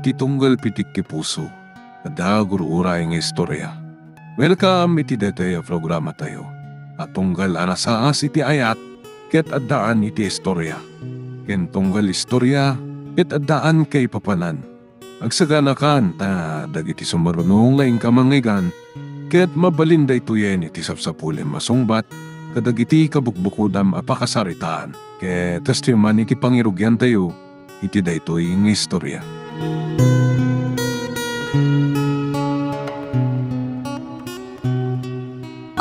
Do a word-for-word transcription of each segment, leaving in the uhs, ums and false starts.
Ti tunggal pitik ti puso, adda gur-uray nga istorya. Welcome iti daytoy a programatayo a tunggal a nasaas iti ayat ket addaan iti istorya, ken tunggal istorya ket addaan kaipapanan. Agsaganakan ta dagiti sumaruno nga inka mangngeggan ket mabalin daytoyen iti sapsapulem a sungbat kadagiti kabukbukodam a pakasaritaan. Ket kastoy man iti pangirugiantayo iti daytoy nga istorya.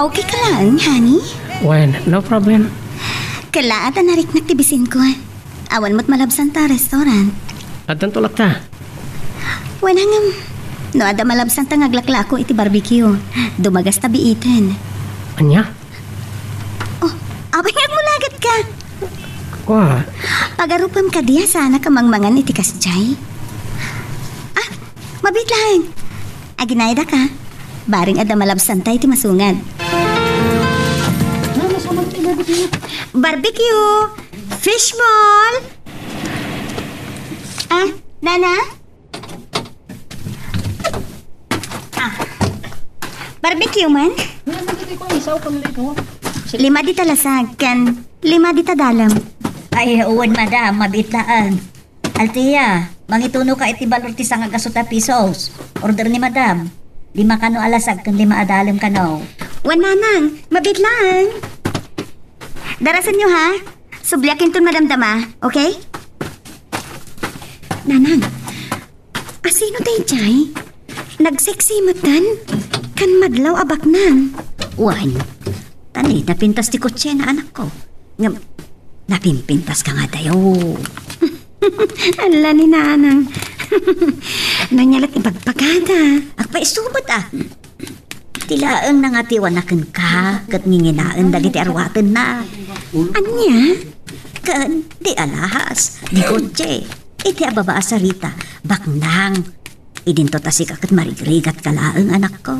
Okay ka laeng, honey? Wen, no problem. Kalaat a nariknak ti bisinko. Awan met malabsanta a restaurant. Addanto latta. Wen, ngem, no adda malabsanta nga aglaklako iti barbecue, dumagasta biiten. Ania? Oh, apay nga agmulagat ka? Kua. Pagarupem kadi a saanak a mangmangan iti kasdiay? Ah, mabiit laeng. Aginayda ka. Bareng adda malabsanta iti masungad. Barbecue! Fishball! Ah, Nana? Ah. Barbecue man? Lima dita lasag, ken lima dita dalem. Ay, wen, madam, mabiit laeng. Althea, mangituno ka iti balor ti sangagasu ta pesos. Order ni madam. Lima kano a lasag ken lima a dalem kano. Wen, nanang, mabiit laeng. Darasenyo, ha? Subliak inton madamdama, okay? Nanang, asino daydiay? Nagseksi metten? Kan madlaw a baknang? Wen, ta napintas ti kotsena, anakko. Ngem, napimpintas ka nga dayo. Ala ni nanang. No nia la't ibagbagada. Agpaisubot, ah. Ti laeng nangatiwan a kenka ket nginginaen dagiti arwatenna. Ania? Ken di alahas, di kotse. Iti ababa a sarita, baknang. Idinto ta sika ket marigrigat ka laeng, anakko.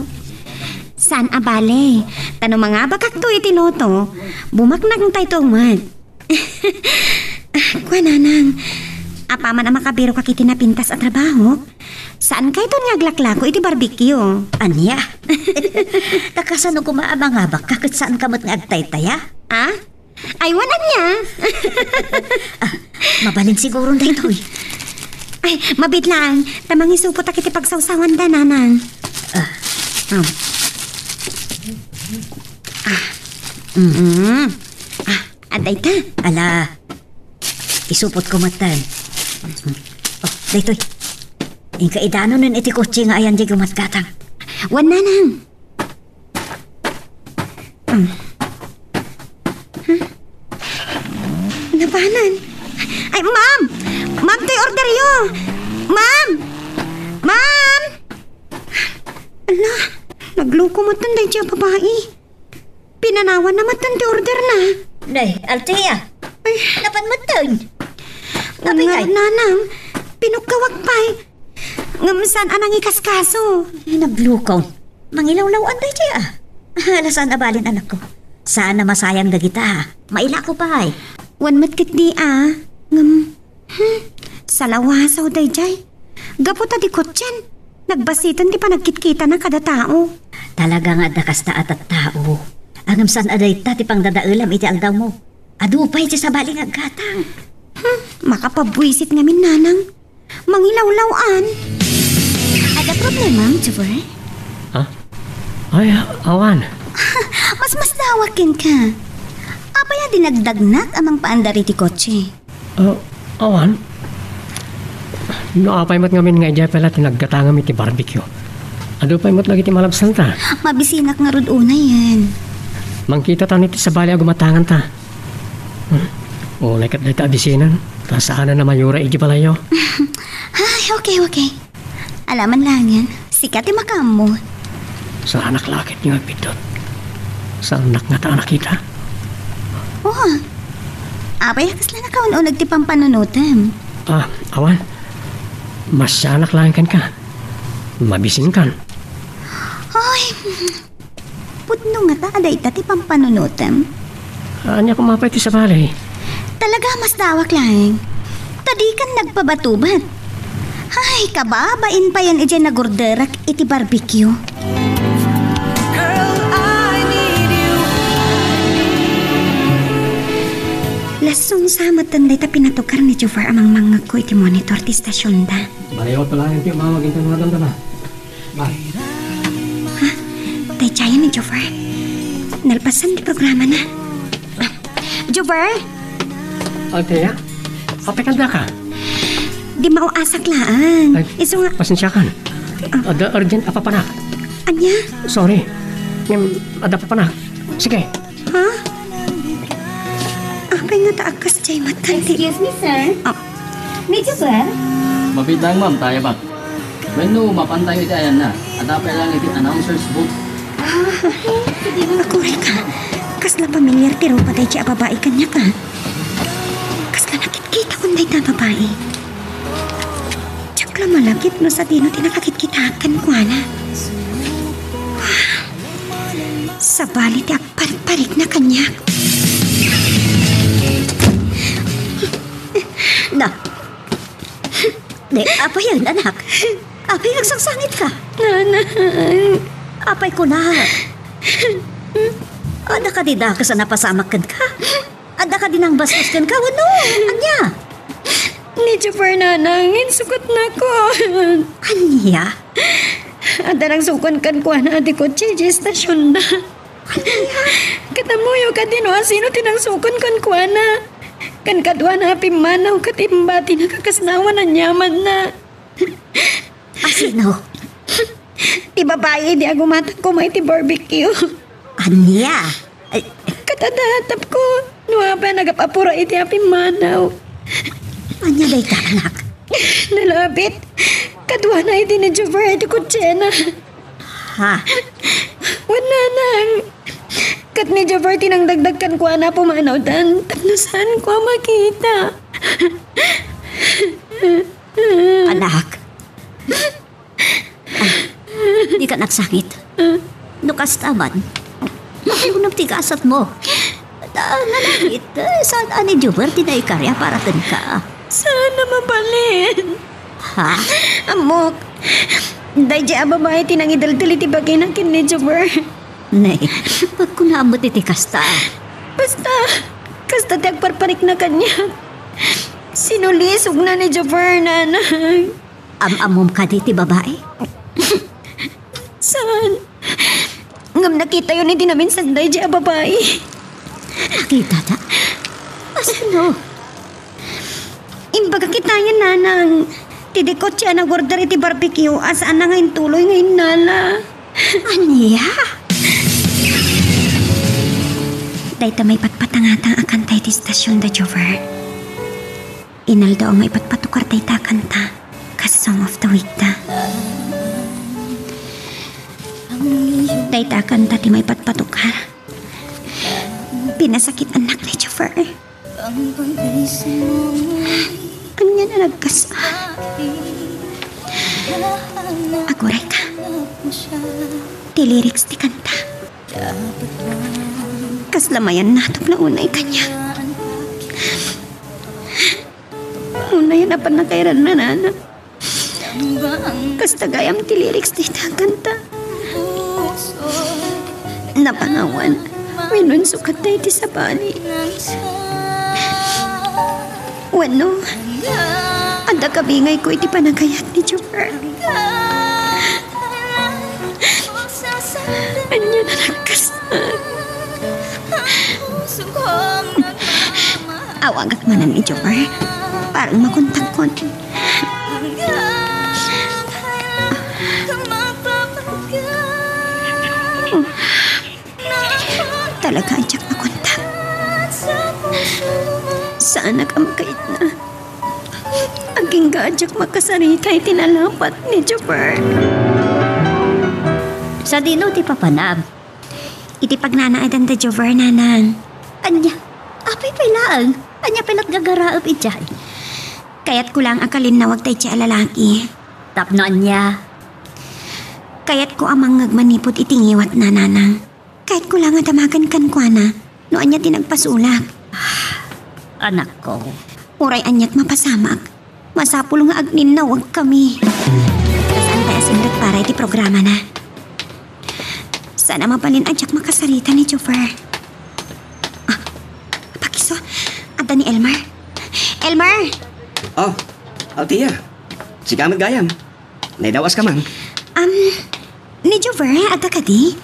Saan a bale, ta no mangabakakto iti loto, bumaknangtayto met. Ah, kua, nanang, apaman a makabirok iti napintas a trabaho, saankayton nga aglaklako iti barbecue. Ania? Ta kasano koma a mangabakka ket saanka met nga agtaytaya? Ah? Ay, wen, ania? Ah, mabalin siguron daytoy. Ay, mabiit laeng, ta mangisupotak iti pagsawsawanda, nanang. Ah. Um. Ah. Mm. Ah, adda ita. Ala, isupotko metten. Oh, daytoy. Inka idanonen iti kotse nga ayan diay gumatgatang. Wen, nanang. Hmm. Hmm? Napanan? Ay, ma'am! Ma'am, toy orderyo! Ma'am! Ma'am! Ala, nagluko metten daydiay a babai. Pinanawanna metten ti orderna. Nay, Althea. Ay. Napan metten? Apay nga, nanang, pinukkawak pay. Ngem saan a nangikaskaso. Ay, naglukaw. Mangilawlaw-an daydiay, ah. Ala, saan a balin, anakko. Saan a masayang dagita, ah. Mailako pay. Wen met ketdi, ah. Ngem, hmm, salawasaw daydiay. Gapu ta di kotsen, nagbasiten ti panagkitkitana kada tao. Talaga nga adda kasta a tattao. Ngem saan a dayta ti pangdadaelam iti aldawmo. Adu pay ti sabali nga aggatang. Hmm, makapabuisit ngamin, nanang. Mangilawlaw-an. Adda problemam, Jubor? Ha? Ay, awan. Masmasdawak kenka. Apay a dinagdagnak a mangpaandar iti kotse? Ah, awan. No apay met ngamin nga idiay pay la ti naggatangam iti barbecue. Adu pay met dagiti malabsanta. Mabisinak ngarud unayen. Mangkitatan iti sabali a gumatanganta. Hmm. Unay ket dayta a bisinan, ta saanen a mayura iti balayyo. Ay, okay, okay. Alaman laengen, sika ti makaammo. Saanak la ket nga agbiddut. Saannak ngata a nakita. Oh, apay a kasla nakaun-uneg ti pampanunotem? Ah, awan. Masianak laeng kenka. Mabisinkan. Ay, pudno ngata a dayta ti pampanunotem? Ania koma pay ti sabali? Talaga a masdawak laeng. Ta dikan nagpabatubat. Ay, kababain payen idiay nagorderak iti barbecue. Girl, I need you. Lasong sa metten dayta pinatukar ni Jover a mangmangngegko iti monitor ti stasionda. Baliwat pa laeng ti umawag inton madamdama. Ba? Ha? Daydiay ni Jover. Nalpasan ti programana. Jover? Althea? Apay kanda ka? Di mauasak laeng. Ay, isu nga, pasensiakan. Ah. Adda urgent a papanak. Ania? Sorry. Ngem, adda papanak. Sige. Ha? Apay nga ta agkasdiay met kanti? Excuse me, sir. Ah. Ni Jover? Mabiit laeng, ma'am, ta ayabak. Wenno, mapantayo iti ayanna. Adda pay laeng iti announcer's booth. Ah, okay. Sige, ma'am. Aguray ka. Kasla pamilyar ti rupa daydiay a babai kaniak, a. Kasla nakitkitakon dayta a babai. Diak la malagip no sadino ti nakakitkitaak kenkuana. Sabali ti agparikparikna kaniak. Na. Ne, apay yan, anak? Apay agsangsangitka? Nanang. Apay kunak? Adda kadi dakes a napasamak kenka? Adda kadi nangbastos kenka wenno? Ania? Ni Jover, nanang, insukatnakon. Ania? Adda nangsukon kenkuana ti kotse idiay stasionda. Ania? Ket ammoyo kadi no asino ti nangsukon kenkuana. Ken kaduana a pimmanaw ket imbatina kakasnawan aniamanna. Asino? Ti babai idi agumatang koma iti barbecue. Ania? Ay. Ket adda atapko no apay a nagap-apura iti a pimmanaw. Ania dayta, anak? Nalabit. Kaduana idi ni Jover iti kotsena. Ha? Wen, nanang. Ket ni Jover ti nangdagdag kenkuana a pumanawdan tapno saanko a makita. Anak. Ah, dika nagsangit. No kasta man, makiunam ti gasatmo. Ta, nalangit, eh, saan a ni Jover ti naikaria para kenka? Saan a mabalin? Ha? Ammok, daydiay a babai ti nangideltel iti bagina ken ni Jover. Ne, pagkunam met iti kasta. Basta, kasta ti agparparikna kaniak. Sinulisogna ni Jover, nanang. Am-ammom kadi ti babai? Saan. Ngem nakitayon iti naminsan daydiay a babai. Nakitada? Asino? Imbagak itayen, nanang. Ti di kotse a nag-order iti barbecue a saanna nga intuloy nga innala. Ania? Dayta maipatpatangata a kanta iti stasionda, Jover. Inaldaw a maipatpatukar dayta a kanta kas Song of the Week da. Dayta a kanta ti maipatpatukar. Pinasakitannak ni Jover. Ania a nagkasaan? Aguray ka. Ti lyrics ti kanta. Kasla mayan natupna unay kaniak. Unay a pannakairanna, nanang. Kasta gayam ti lyrics dayta a kanta. Napanawan wenno insukatda iti sabali. Wenno, adda kabingayko iti panagayat ni Jover. Ania a nagkasaan? Awagak manen ni Jover. Parang makontakon. Talaga a diak makontak. Saanak a makaitna. Agingga a diak makasarita iti nalapat ni Jover. Sadino ti papanam? Iti pagnanaedan da Jover, nanang. Ania? Apay pay laeng? Ania pay lat gagaraep idiay? Kayatko laeng a kalinnawag daydiay a lalaki. Tapno ania? Kayatko a mangngeg manipud iti ngiwatna, nanang. Kayatko laeng a damagen kenkuana no ania ti nagpasulak. Anakko. Uray aniat mapasamak. Masapul nga agninnawagkami. Saan pay a simrek para iti programana? Saan a mabalin a diak makasarita ni Jover. Ah, pakiso. Adda ni Elmar. Elmar! Oh, Althea. Sika met gayam. Naidawas ka man. Um, ni Jover, adda kadi?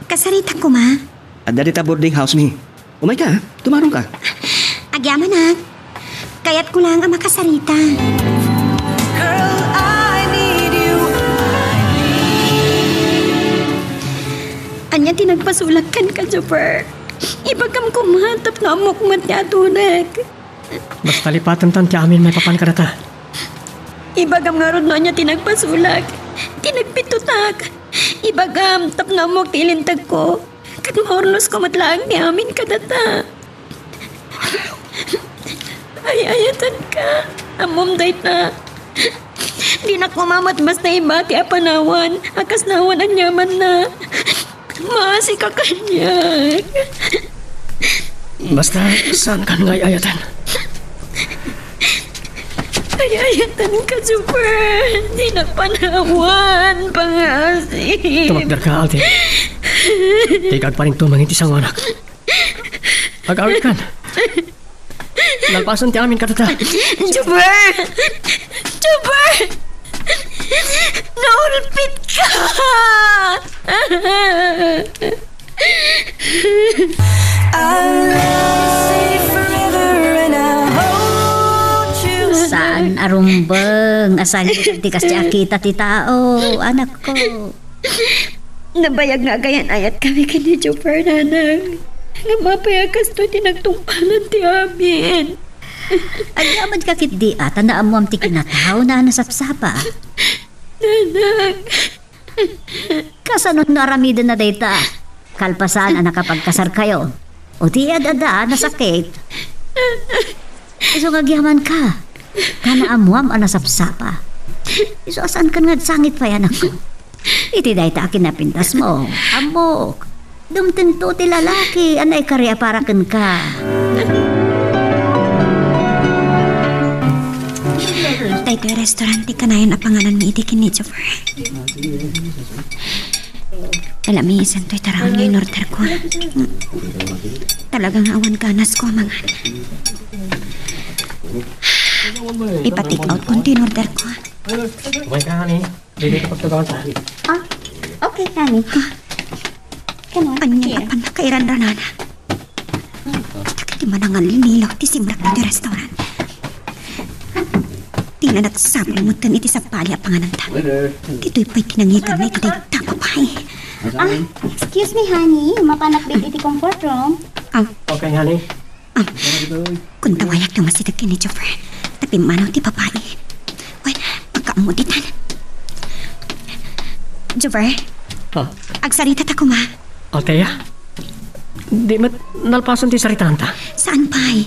Kasarita koma. Adda dita boarding house mi. Umayka, tumaron ka. Agyamanak. Kayatko lang a makasarita. Girl, I need you. Ania ti nagpasulak kenka, Jover? Ibagam koma tapno ammok met ti aturek. Basta lipatentan ti amin maipapan kadata. Ibagam ngarud no ania ti nagpasulak, ti nagpitutak. Ibagam tapno ammok ti ilintegko. Ket maurnosko met laeng ti amin kadata. Ay-ayatenka. Ammom dayta. Dinak koma met basta ibati a panawan a kasla awan aniamanna. Maasika kaniak. Basta, saankan nga ay-ayaten? Ay-ayatenka, Jover. Dinak panawan, pangngaasim. Tumakderka, Althea. Dika agparintumeng iti sangoanak. Agawidkan. Nalpasen ti amin kadata. Jover! Jover! Naulpitka! I'll love you forever and I'll hold you. Saan a rumbeng a sangit ti kasdi a kita ti tao, anakko. Nabayag nga agayan-ayatkami ken ni Jover, nanang. Ngem apay a kastoy ti nagtungpalan ti amin? Agyamatka ketdi a ta naammoam ti kinataona a nasapsapa. Nanang. Kasano no aramidenna dayta? Kalpasan a nakapagkasarkayo. O ti ad-adda a nasakit. Isu nga agyamanka. Ta naammoam a nasapsapa. Isu a saankan nga agsangit pay, anakko. Iti dayta a kinapintasmo, ammok. Dumtengto ti lalaki a naikari a para kenka. Daytoy restaurant ti kanayon a pangananmi idi ken ni Jover. Alamisantoy taraon nga inorderko. Talaga nga awan ganasko a mangan. Ipa-take out kon ti inorderko. Umayka, honey. Didi ka pagtugawanta. Ah, okay, honey. Come on, ania here. Apan nakairanranana. Dagiti manangallilaw ti simrek ditoy restaurant. Dina nagsapul metten iti sabali a pangananta. Waiter. Ditoy pay ti nangiganna iti dayta a babai. Ah, excuse me, honey. Mapanak ditoy iti comfort room. Ah. Okay, honey. Ah, kuntawayak ti umasideg ken ni Jover. Ta pimmanaw ti babai. Wen, makaammo ditan. Jover? Ha? Agsaritata koma. Althea? Di met nalpasen ti saritaanta? Saan pay?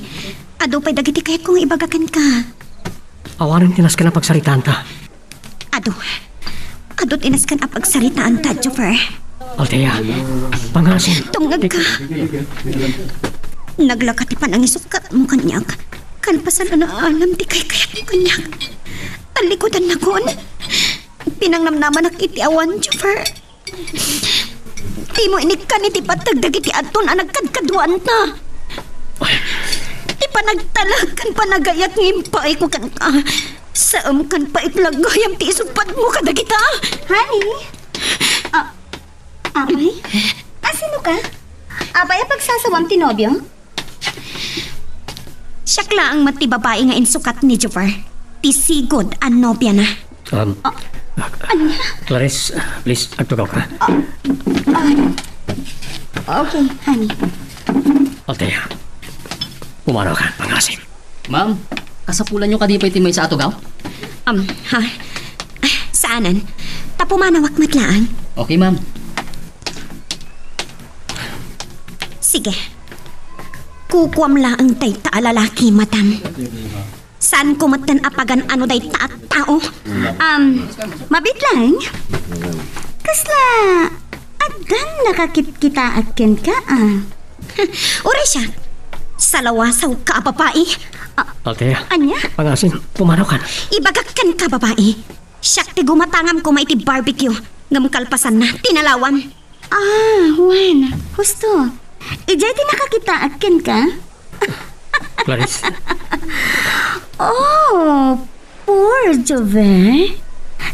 Adu pay dagiti kayatko nga ibaga kenka. Awanen ti nasken a pagsaritaanta. Adu. Adu ti nasken a pagsaritaanta, Jover. Althea, pangasim. Tungngegka. Naglaka ti panangisukatmo kaniak. Kalpasan a naalam ti kaykayatmo kaniak. Tallikudannakon. Pinangnamnamanak iti awan, Jover. Dimo inikkan iti pateg dagiti adton a nagkadkaduanta. Ti panagtalek ken panagayat nga impaayko kenka, saem ken pait la gayam ti isuppadmo kadagita. Honey? Ah, apay? Ah, sino ka? Apay a pagsasawam ti nobio? Siak laeng met ti babai nga insukat ni Jover, ti sigud a nobiana. Um, ah, ania? Clarice, please, agtugaw ka. Ah, ah, okay, honey. Althea, pumanaw ka, pangasim. Ma'am, kasapulanyo kadi pay ti maysa a tugaw? Um, ha? Ah, saanen. Ta pumanawak met laeng. Okay, ma'am. Sige. Kukuam laeng dayta a lalaki, madam. Saanko metten a pagan-ano dayta a tao? Um, mabiit laeng? Kasla addan nakakitkitaak kenka, a? Uray siak, salawasawka a babai, Ah, Althea, ania? Pangasim, pumanaw kan. Ibagak kenka, babai. Siak ti gumatangam koma iti barbecue, ngem kalpasanna, tinalawam. Ah, wen, husto. Idiay ti nakakitaak kenka? Clarice. Oh, poor Jover.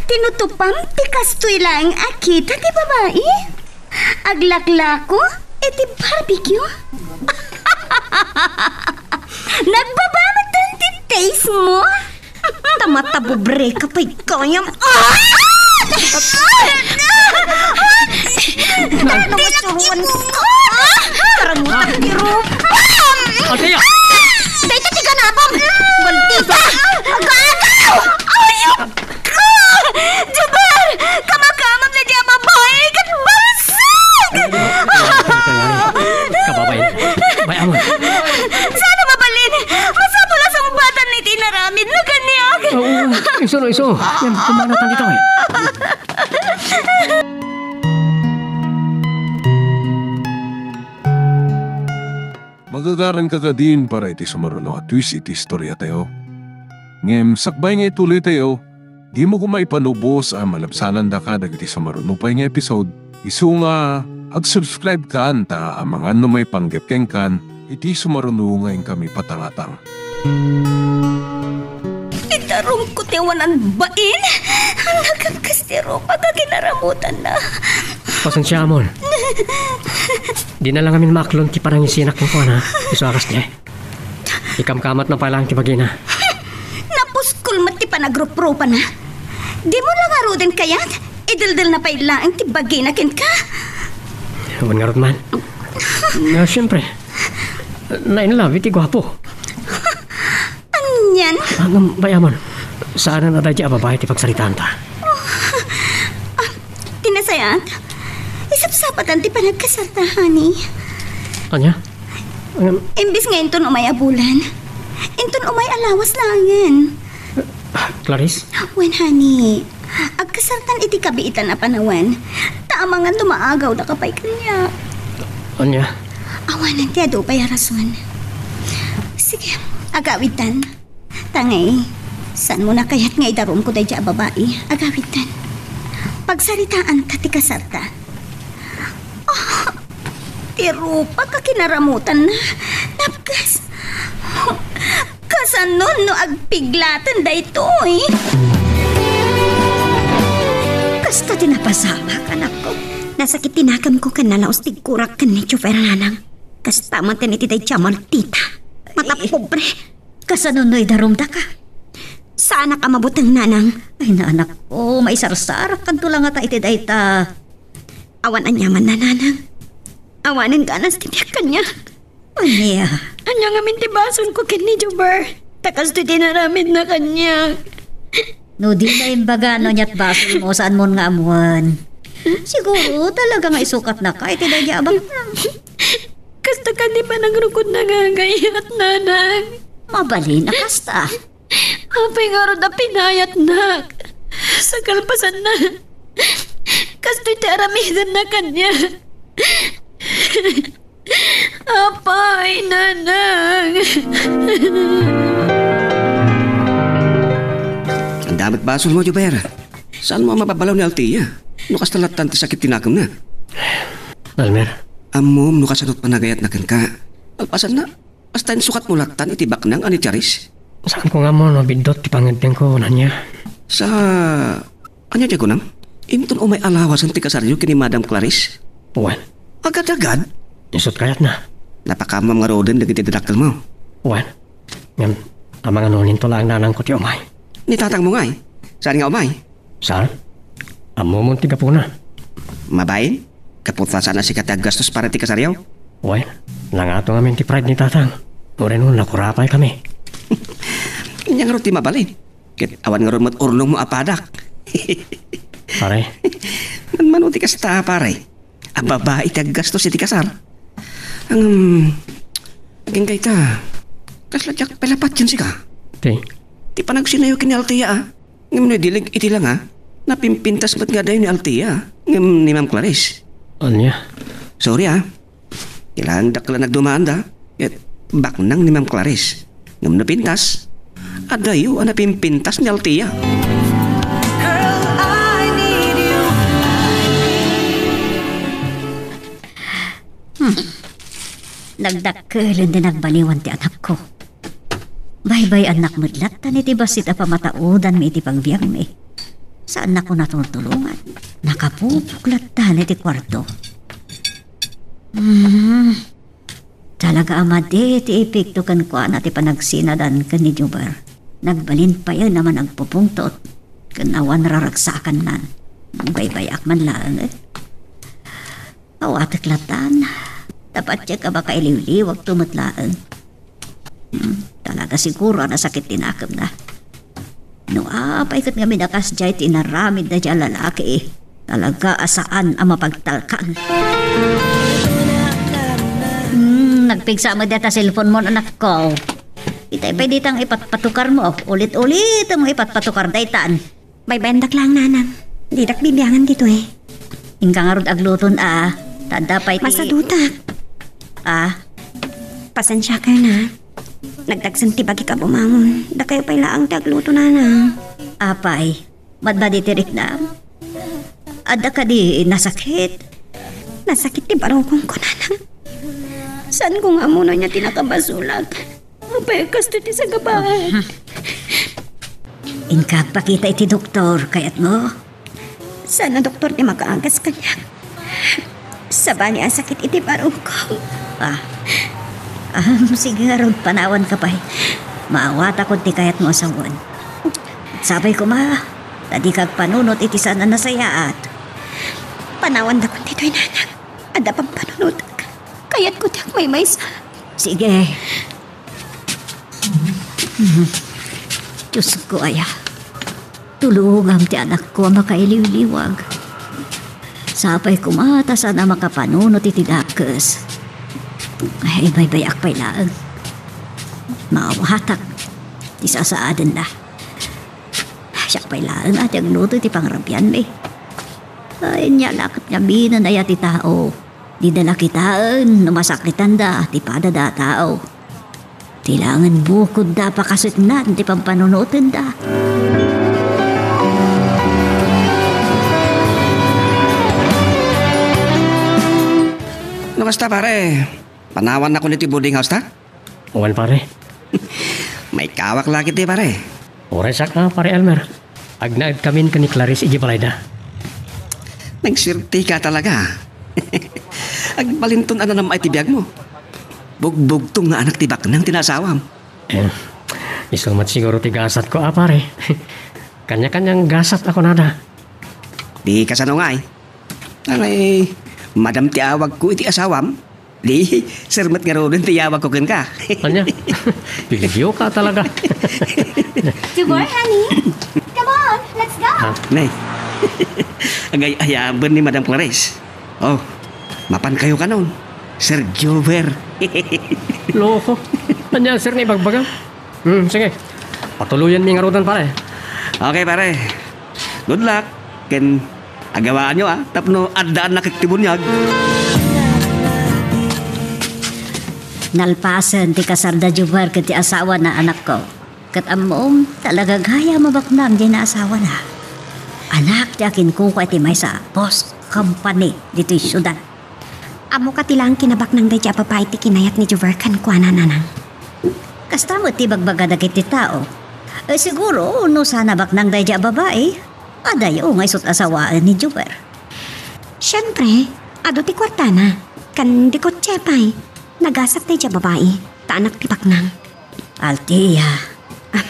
Tinutupam ti kastoy laeng a kita ti babai? Aglaklako iti barbecue? Nagbaba met ti taste mo? Ta matabubre ka pay gayam. Ah! Ano nga suruan ko? Karamutan ti rupa. Althea! Dayta ti ganapam! Maldita! Agaw! Ayok! Jover! Kamakamam na di a babai ket balsag! Kababain. Bay-amon. Saan a mabalin? Masapul a sungbatan iti inaramidna kaniak. Oo, isu no isu. Yan, pumanaw kan ditoy. Magagaranka kadin para iti sumaruno a twist iti istoriatayo. Ngem sakbay nga ituloytayo, dimo koma ipanubos a malabsanandaka dagiti sumaruno pay nga episode. Isu nga ag-subscribe kan ta amangan no maipanggep kenkan iti sumaruno nga inkami patangatang. Idarumko ti awanan bain. Nagkakastiro pa ka kinaramutanna. Pasensiamon. Dina la ngamin maaklon ti panangisinak kenkuana. Isu a kasdiay. Ikamkamatna pay laeng ti bagina. Napuskol met ti panagruprupana. Dimo la ngaruden kayat? Ideldelna pay laeng ti bagina kenka. Wen ngarud man. Na, siyempre. Na-in love iti guapo. Anian? Ah, ngem bay-amon. Saanen a daydi a babai ti pagsaritaanta. Ah, ti nasayaat, isapsapatan ti panagkasarta, honey. Ania? Ngem imbes nga inton umay a bulan, inton umay a lawas laengen. Ah, Clarice? Wen, honey. Agkasartan iti kabiitan a panawen. Ta amangan no maagawdaka pay kaniak. Ania? Awanen ti adu pay a rason. Sige, agawidtan. Tangay, saanmo a kayat nga idarumko daydi a babai? Agawidtan. Pagsaritaanta ti kasarta. Ah, ti rupa ka kinaramutanna. Napkas. Kasano no agpiglaten daytoy? Kasta ti napasamak, anakko. Nasakit ti nakemko ken nalaus ti igkurak ken ni Jover, nanang. Kasta manen iti daydi a maldita. Matapobre. Kasano no idarumdaka? Saanak a mabuteng, nanang. Ay, anakko, maisarsarakkanto la ngata iti dayta. Awan aniamanna, nanang. Awanen ganas ti biag kaniak. Ania? Ania ngamin ti basolko ken ni Jover? Ta kastoy ti inaramidna kaniak. No dina imbaga no aniat basolmo, saanmon nga ammoen. Siguro, talaga nga isukatnaka iti daydi a baknang. Kasta kadi panagrukodna nga agayat, nanang. Mabalin a kasta. Apay ngarud a pinayatnak? Sa kalpasanna, kastoy ti aramidenna kaniak. Apay, nanang. Saan met basolmo, Jover? Saanmo a mababalaw ni Althea no kasta lattan ti sakit ti nakemna? Elmer. Ammom no kasano ti panagayatna kenka. Kalpasanna, kasta insukatmo lattan iti baknang a ni Charis? Saanko nga ammo no biddut ti pangngeddengko, nanang. Sa Ania ti kunam? Inton umay a lawasen ti kasaryo ken ni Madam Clarice? Wen. Agad-agad? Isut' kayatna. Napakaammom ngaruden dagiti dinakkelmo. Wen. Ngem, amangan no inton laeng nanangko ti umay. Ni tatangmo ngay? Saan nga umay? Saan? Ammomon ti gapuna. Mabain? Gapu ta saan a sika ti aggastos para ti kasaryo? Wen, nangato ngamin ti pride ni tatang. Uray no, nakurapay kami. Ania ngarud ti mabalin? Ket awan ngarud met urnongmo a padak. Pare. Manmano ti kasta, pare. A babai ti aggastos iti kasar. Ngem, agingga ita, kasla diak pay la patien sika. Ti? Ti panagsinayo ken ni Althea, a. Ngem no idilek iti langa, napimpintas met nga adayo ni Althea, ngem ni Ma'am Clarice. Ania? Sorry, a. Kailangan dakkel a nagdumaanda, ket baknang ni Ma'am Clarice. Ngem napintas. Adayo a napimpintas ni Althea. Girl, I need you. Hmm. Nagdakkelen ti nagbaliwan ti anakko. Baybay-annak met lattan iti bassit a pamataudanmi iti pagbiagmi. Saannakon a tultulongan. Nakapupok lattan iti kuarto. Hmm. Talaga a madi ti epekto kenkuana ti panagsinadan ken ni Jover. Nagbalin payen a managpupungtot ken awan raragsakannan. Nagbaybay-ak man laeng, eh. Awatek lattan. Ta patiek a makailiwliwagto met laeng. Hmm, talaga siguro a nasakit ti nakemna. No apay ket ngamin a kasdiay ti inaramid daydiay a lalaki, talaga a saan a mapagtalkan. Hmm, nagpigsa met dayta cellphone mo, anakko. Itay pay ditang ipatpatukar mo, ulit-ulit mo ipatpatukar daytan. Baybayandak laeng, nanang. Didak bibiangan ditoy. Inka ngarud agluton a. Ta adda pay ti Masadutak. Ah? Pasensiakayo na. Nagdagsen ti bagik a bumangon. Dakayo pay laeng ti agluto, nanang. Apay, madbadi ti riknam? Adda kadi nasakit? Nasakit ti barukongko, nanang. Saanko nga ammonan ania ti nakabasolak. Apay, kastoy ti sagabaek. Inka agpakita iti doktor, kayatmo? Saan a doktor ti makaagas kaniak? Sabali a sakit iti barukko. Ah. Ah, sige ngarud, panawanka pay. Maawatakon ti kayatmo a sawen. Sapay koma, ta dika agpanunot iti saan a nasayaat. Panawandakon ditoy, nanang. Adda pampanunotek. Kayatko ti agmaymaysa. Sige. Diosko aya, tulongam ti anakko a makailiwliwag. Sapay koma ta saan a makapanunot iti dakes. Ay, baybay-ak pay laeng. Maawatak ti sasaadenna. Siak pay laeng a ti agluto iti pangrabianmi. Ay, ania la ket ngamin aya ti tao. Dida la kitaen no masakitanda ti padada a tao. Ti laengen bukodda a pakasitnan ti pampanunotenda. No kasta, pare, panawannakon iti boarding house ta? Wen, pare. Maikawak la ketdi, pare. Uray saka, pare Elmer. Agnaedkamin ken ni Clarice idiay balayda. Nagsuerteka talaga. Agbalinton a nanam-ay ti biagmo. Bugbugtong nga anak ti baknang ti naasawam. Eh, isu met siguro ti gasatko a, pare. Kanya-kanyang gasat a kunada. Di kasano ngay? Ay, madam ti awagko iti asawam. Di, sir met ngaruden ti yawagko kenka. Ania? Pilioka talaga. Jubor, honey, come on, let's go. Ha? Nay. Agay-ayaben ni Madam Clarice. Oh, mapankayo kanon, Sir Jover. Loko. Ania, sir, nga ibagbaga? Hmm, sige. Patuloyanmi ngaruden, pare. Okay, pare. Good luck. Ken agawaanyo, ah, tapno addaannak iti buniag. Nalpasen ti kasarda Jover ken ti asawana, anakko. Ket ammom, talaga gayam a baknang diay naasawana. Anak ti akinkukua iti maysa a post company ditoy siudad. Ammok a ti laeng kinabaknang daydiay a babai ti kinayat ni Jover kenkuana, nanang. Kasta met ti ibagbaga dagiti tao. Eh, siguro, no saan a baknang daydiay a babai, adayo nga isut' a sawaen ni Jover. Siempre, adu ti kuartana, ken di kotse pay. Nagasat daydiay a babai, ta anak ti baknang. Althea. Ah,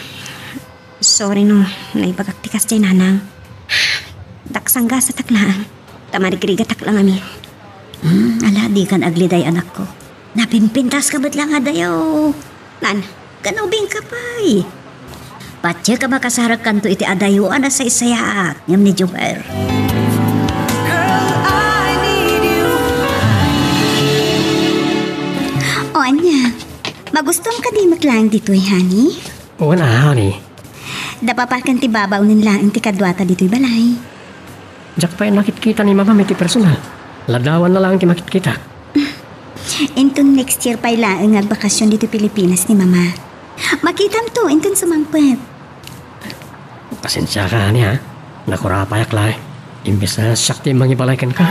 sorry no naibagak ti kasdiay, nanang. Daksang gasatak laeng, ta marigrigatak la ngamin. Hmm, ala, dikan agliday, anakko. Napimpintaska met laeng adayo. Nan? Ken ubingka pay. Patiek a makasaragkanto iti adayo a nasaysayaat ngem ni Jover. Girl, I need you. O ania, magustom kadi met laeng ditoy, honey? Wen a, honey. Dapapaken ti babaonen laeng ti kaduata ditoy balay. Diak pay nakitkita ni Mamam iti personal. Ladawanna laeng ti makitkitak. Inton next year pay laeng nga agbakasyon ditoy Pilipinas ni Mama. Makitamto inton sumangpet. Pasensiaka, honey, ha? Nakurapayak laeng. Imbes a siak ti mangibalay kenka.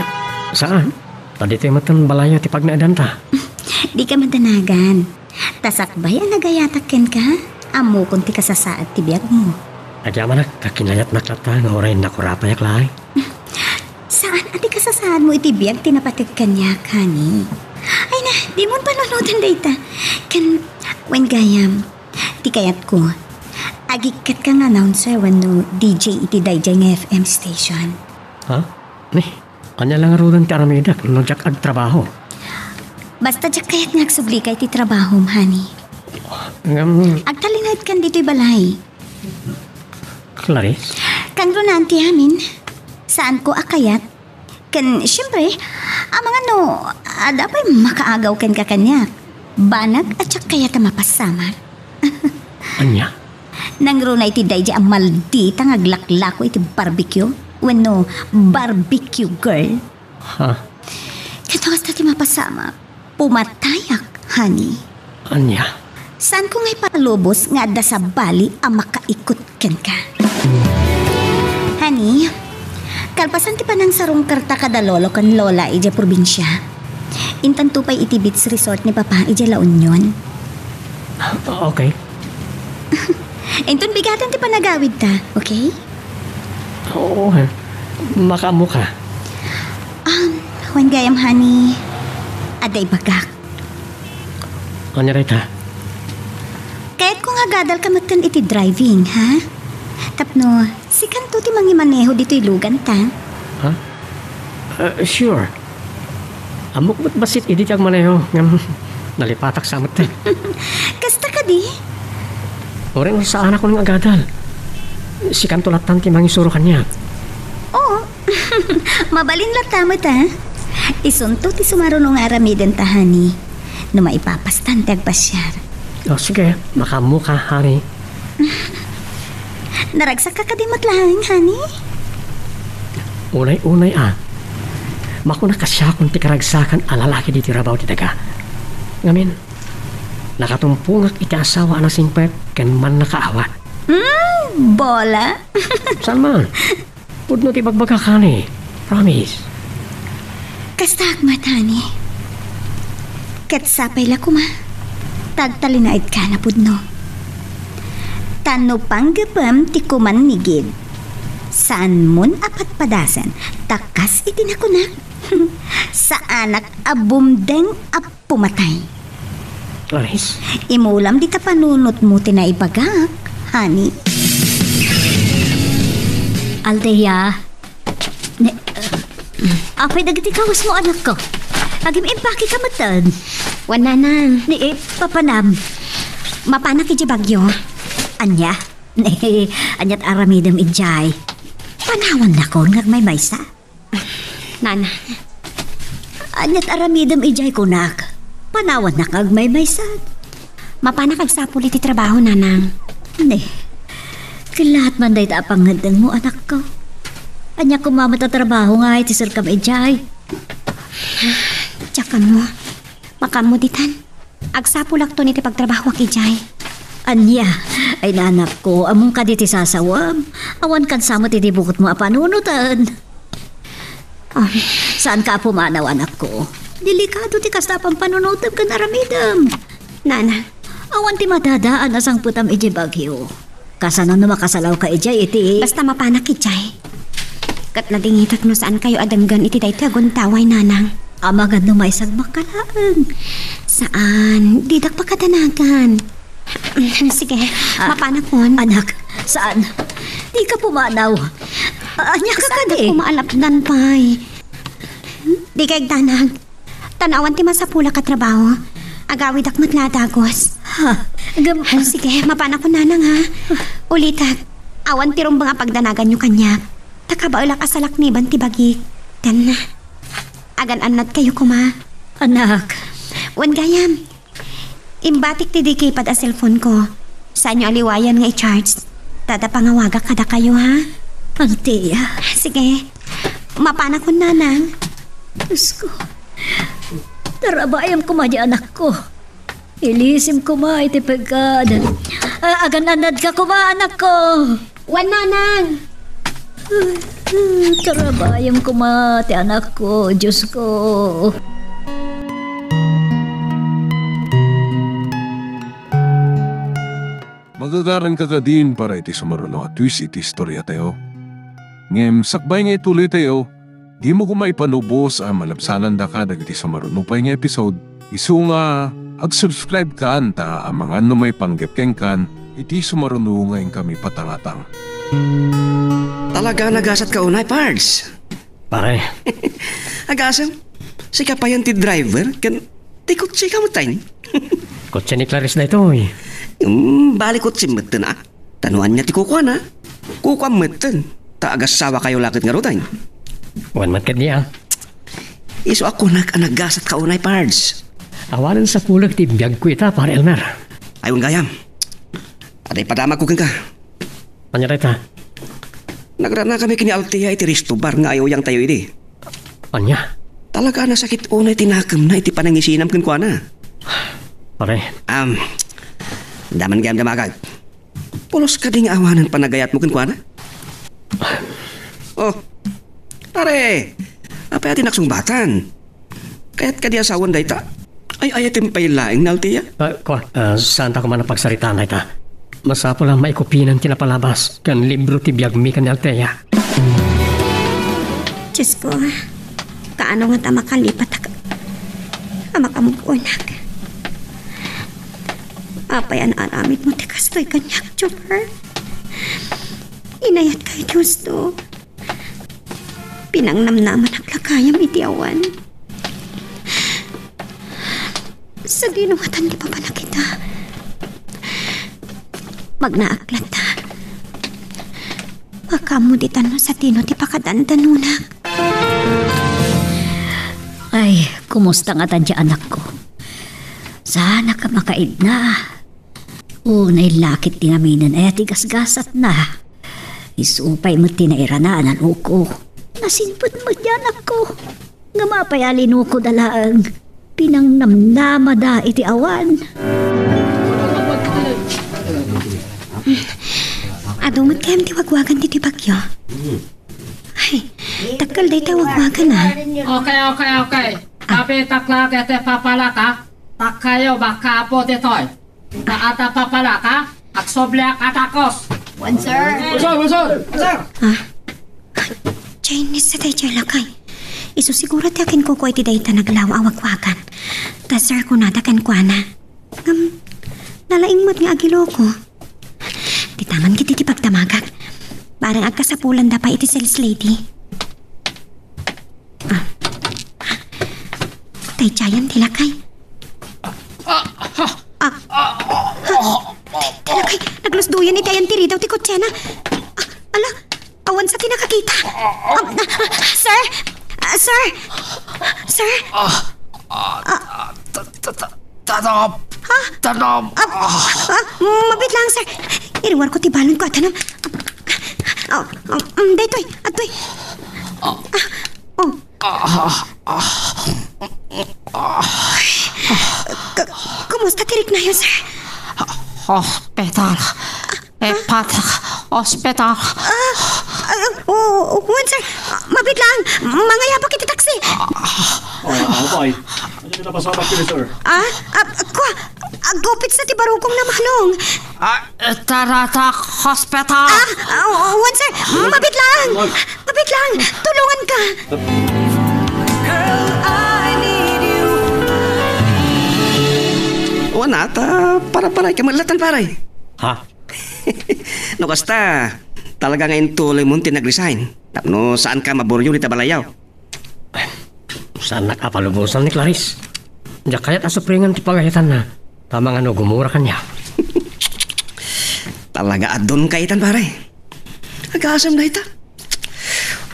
Saan? Ta ditoy met balayyo ti pagnaedanta. Dika madanagan. Ta sakbay a nagayatak kenka, ammokon ti kasasaad ti biagmo. Agyamanak ta kinayatnak latta nga uray nakurapayak laeng. Saan a ti kasasaadmo iti biag ti napateg kaniak, honey? Ay na, dimon panunoten dayta. Ken, wen gayam, ti kayatko, agikkatka nga announcer wenno D J iti daydiay nga F M station. Ha? Ni, ania la ngaruden ti aramidek no diak agtrabaho? Basta diak kayat nga agsublika iti trabahom, honey. Ngem, agtalinaedkan ditoy balay. Clarice? Kangrunaan ti amin. Saanko a kayat. Ken, siyempre, amangan no adda pay makaagaw kenka kaniak. Banag a diak kayat a mapassamag. Ania? Nangruna iti daydiay a maldita nga aglaklako iti barbecue wenno barbecue girl. Ha? Ket no kasta ti mapasama, pumatayak, honey. Ania? Saanko nga ipalubos nga adda sabali a makaikut kenka. Honey, kalpasan ti panangsarungkarta kada lolo ken lola idiay probinsia, intanto pay iti beach resort ni Papa idiay La Union. Okay. Inton bigaten ti panagawidta, okay? Oo, ha. Makaammoka. Um, wen gayam, honey, adda ibagak. Ania dayta? Kayatko nga agadalka metten iti driving, ha? Tapno, sikanto ti mangimaneho ditoy luganta. Ha? Uh, sure. Ammok met bassit idi ti agmaneho, ngem nalipatak sa met. Kasta kadi? Uray no saanakon nga agadal. Sikanto lattan ti mangisuro kaniak. Oo. Mabalin latta met, ha? Isunto ti sumaruno nga aramidenta, honey. No maipapastan ti agpasiar. O, sige, makaammoka, honey. Naragsakka kadi met laeng, honey? Unay-unay a, makunak a siakon ti karagsakan a lalaki ditoy rabaw ti daga. Ngamin, nakatumpongak iti asawa a nasingpet ken mannakaawat. Hmm, bola. Saan man? Pudno ti ibagbagak, honey. Promise. Kastaak met, honey. Ket sapay la koma, ta agtalinaedka a pudno. Ta no panggepem ti kumannigid, saanmon a padpadasen, ta kas iti nakunak, saanak a bumdeng a pumatay. Clarice? Imulam dita panunotmo ti naibagak, honey. Aldea. Ne, apay dagiti kawesmo, anakko? Agim-impakeka metten. Wen, nanang. Ni, eh, papanam. Mapanak idiay Baguio. Ania? Ne, aniat aramidem idiay? Panawannakon nga agmaymaysa. Nana. Aniat aramidem idiay kunak? Panawannak nga agmaymaysa. Mapanak agsapul iti trabaho, nanang. Ne. Kellaat man dayta a pangngeddengmo, anakko. Ania koma met a trabaho nga iti serkam idiay? Diak ammo. Makaammo ditan. Agsapulakton iti pagtrabahoak idiay. Ania? Ay, nanakko, ammom kadi ti sasawam? Awan kansa met idi bukotmo a panunoten. Um. Saanka a pumanaw, anakko. Delikado ti kasta a pampanunotem ken aramidem. Nana. Awan ti madadaan a sangpetam idiay Baguio. Kasano no makasalawka idiay iti... Basta mapanak idiay. Ket nadingitak no saankayo a denggen iti daytoy a guntaway, nanang. Amangan no maisagmakka laeng. Saan, didak pakadanagan. Sige, ah, mapanakon. Anak, saan? Dika pumanaw. Ania ka kadi? Saan ako maalapdan pay? Dika igdanag. Tan awan ti masapulak a trabaho. Agawidak met la a dagos. Ha? Agam- Ah, sige, mapanakon, nanang, ha? Ulitek, awan ti rumbeng a pagdanaganyo kaniak. Ta kabaelak a salakniban ti bagik. Tan, agan-annadkayo koma. Anak. Wen gayam, imbatik ti di keypad a cellphone ko. Saanyo a liwayan nga i-charge. Ta adda pangawagak kadakayo, ha? Aldea. Sige. Mapanakon, nanang. Diosko. Tarabayam koma diay anakko. Ilisim koma iti pekad. Ah, agan-annadka koma, anakko. Wen, nanang. Tarabayem koma ti anakko, Diosko. Magagaranka kadin para iti sumaruno a twist iti istoriatayo. Ngem sakbay nga ituloytayo, dimo koma ipanubos a malabsanandaka dagiti sumaruno pay nga episode, isu nga ag-subscribe kan ta amangan no maipanggep kenkan iti sumaruno nga inkami patangatang. Talaga nagasatka unay, Pards. Pare. Agasem, sika payen ti driver ken ti kotseka metten. Kotse ni Clarice daytoy. Hmm, bali kotse metten a. Ta no ania ti kukuana? Kukuam metten. Ta agassawakayo la ket ngaruden. Wen met ketdi a. Isu a kunak a nagasatka unay, Pards. Awanen sapulek ti biagko ita, Pare Elmer. Ay, wen gayam. Adda ipadamagko kenka. Ania dayta? Nagranakami ken ni Althea iti resto bar nga ay-uyangtayo idi. Ania? Talaga a nasakit unay ti nakemna iti panangisinam kenkuana. Pare. Am, adda man gayam damagak. Pulos kadi nga awanen panagayatmo kenkuana? Oh, pare, apay a ti naksungbatan? Kayat kadi a sawen dayta? Ay-ayatem pay laeng ni Althea? Ah, kua, ah, saanta koma a pagsaritaan dayta. Masapul a maikopina ti napalabas ken libro ti biagmi ken ni Althea. Diosko, kaano ngata a makalipatak a makamove-onak? Apay a naaramidmo ti kastoy kaniak, Jomar? Inayatka iti husto. Pinangnamnamanak la gayam iti awan. Sadino ngatan ti papanak ita? Magnaak latta. Makaammo ditan no sadino ti pakadandanonak. Ay, kumusta ngatan ti anakko? Saanak a makaidna. Unay lakit ti ngaminen aya ti gasgasatna. Isu pay met ti nairana a nanuko. Nasinpet met ti anakko. Ngem apay a linukoda laeng? Pinangnamnamada iti awan. Adu met gayam ti wagwagan ditoy bagyo? Ay, dakkel dayta wagwagan, a. Okay, okay, okay. Kapitak la iti papalaka. Takkayo, makapo ditoy. Kaata papalaka, agsubliak a takos. Wen, sir. Wen, sir, wen, sir. Wen, sir. Ah? Chinese sa tayo, lakay. Isu siguro ti akin kuko iti dayta naglaw a wagwagan. Ta, sir, kunada kenkuana. Ngem, nalaing met nga agiloko. Ditan man ketdi ti pagdamagak. Bareng agkasapulanda pay iti sales lady. Ah. Tay, dayta ti lakay. Ah. Ah. Tay, lakay, naglusdoyan iti ayan ti ridaw ti kotsena. Ah, ala, awan sa ti nakakita. Ah, ah, sir? Ah, sir? Sir? Ah, ah, ah, ta-, ta-, ta-, Tanam. Ha? Tanam. Ah, ah, mabit lang, sir. Iriwarko ti balonko a tanam. Ah, ah, mm, daytoy, adtoy. Ah. Ah, oh. Ah, ah, ah. Ka-, kumusta ti riknayo, sir? Hospital. Ipatak ospital. Ah, ah, oh, oh, wen, sir. Ah, mabit lang. Mangayapak iti taksi. Ah, ah, bay. Ania ti napasabak kadi, sir? Ah, ah, kua, agupit sa ti barukong na manong. Ah, taratak hospital. Ah, ah, oh, wen, sir. Mabit lang. Mabit lang. Tulungan ka. Girl, I need you. Wen, ta para-paray ka malatan, pare. Ha? No kasta, talaga nga intuloymon ti nag-resign. Tapno saanka maburyo dita balayyo. Saannak a palubosan ni Clarice. Diak kayat a supringen ti pangayatanna. Ta mangano gumura kaniak. Talaga a don ka itan, pare. Agasem dayta.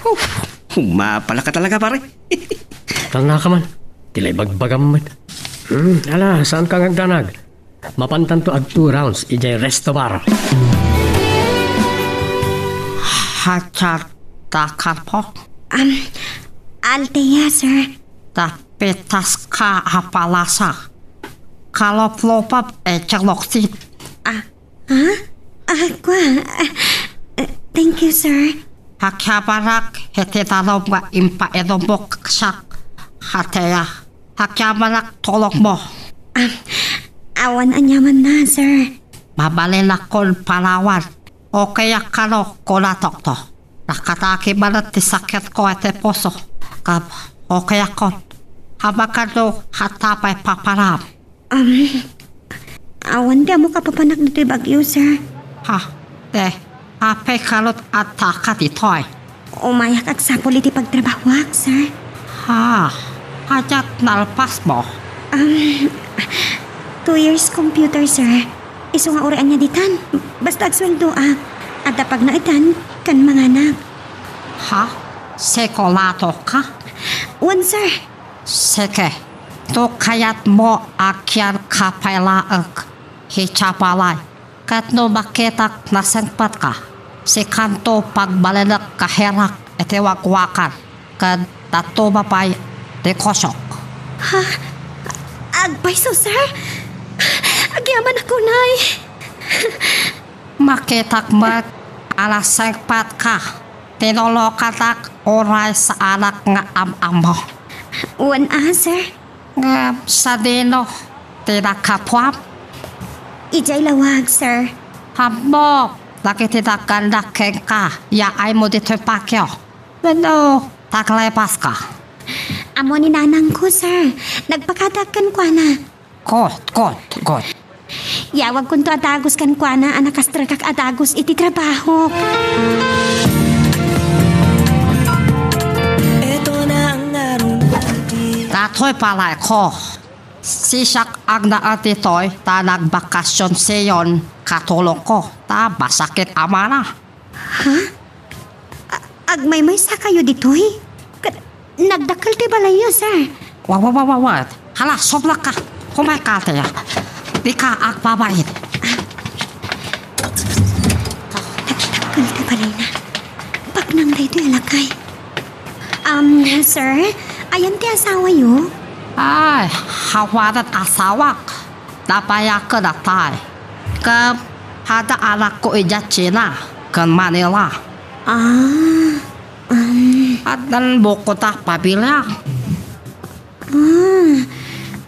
Uf, mapalaka talaga, pare. Talna ka man. Ti la ibagbagam met. Hmm, ala, saanka nga agdanag? Mapantanto ag two rounds idiay resto bar. Hatsa ta kapo? Um, Althea, sir. Tapitaska a palasa. Kaloplopam, eh, Choksit. Ah, ha? Ah, kua. Ah, ah, thank you, sir. Agyamanak iti danum nga impainummo siak, Althea. Agyamanak tulongmo. Ah, awan aniamanna, sir. Mabalinakon panawan. Okayak kano, kunatokto. Nakadagi manen ti sakitko iti puso. Ngem, okayakon. Amangan no, adda pay papanam. Um, awan ti ammo kapapanak ditoy bagyo, sir. Ha? Te, apay kano ti adda ka ditoy? Umayak agsapul iti pagtrabahoak, sir. Ha? Ania ti nalpasmo? Um, two years computer, sir. Isu nga uray ania ditan. Basta agsueldoak. Adda pagnaedan ken manganak. Ha? Sigurado ka? Wen, sir. Sige. No kayatmo, agyangka pay laeng idiay balay. Ket no makitak nasengpetka, sikanto pagbalinek nga herak iti wakwakan ken tatuma pay ti kusok. Ha? Agpayso, sir? Agyamanak unay. Makitak met a nasengpetka. Tinulokannak uray saanak nga am-ammo. Wen a, sir. Ngem sadino ti nakapuam? Idiay lawag, sir. Ammok dagiti nagannak kenka, yaaymo ditoy patio. Wenno, taglepaska? Ammo ni nanangko, sir. Nagpakadaak kenkuana. Good, good, good. Yawagkonto a dagus kenkuana a nakastrekak a dagus iti trabahok. Datoy balayko. Siak agnaed ditoy ta nagbakasionsiyon katulongko ta masakit a mana. Ha? A-, agmaymaysakayo ditoy? Ket nagdakkel ti balayyo, sir. Wa, wa, wa, wa, wa. Hala, sublak ka. Kumayka, Althea. Dika agbabain. Nagdakkel ti balayna. Baknang daytoy a lakay. Um, sir, ayan ti asawayo? Ay, awanan asawak. Nabayaken a tay. Ket adda anakko idiay China ken Manila. Ah, um. Addan bukota pamilia. Ah,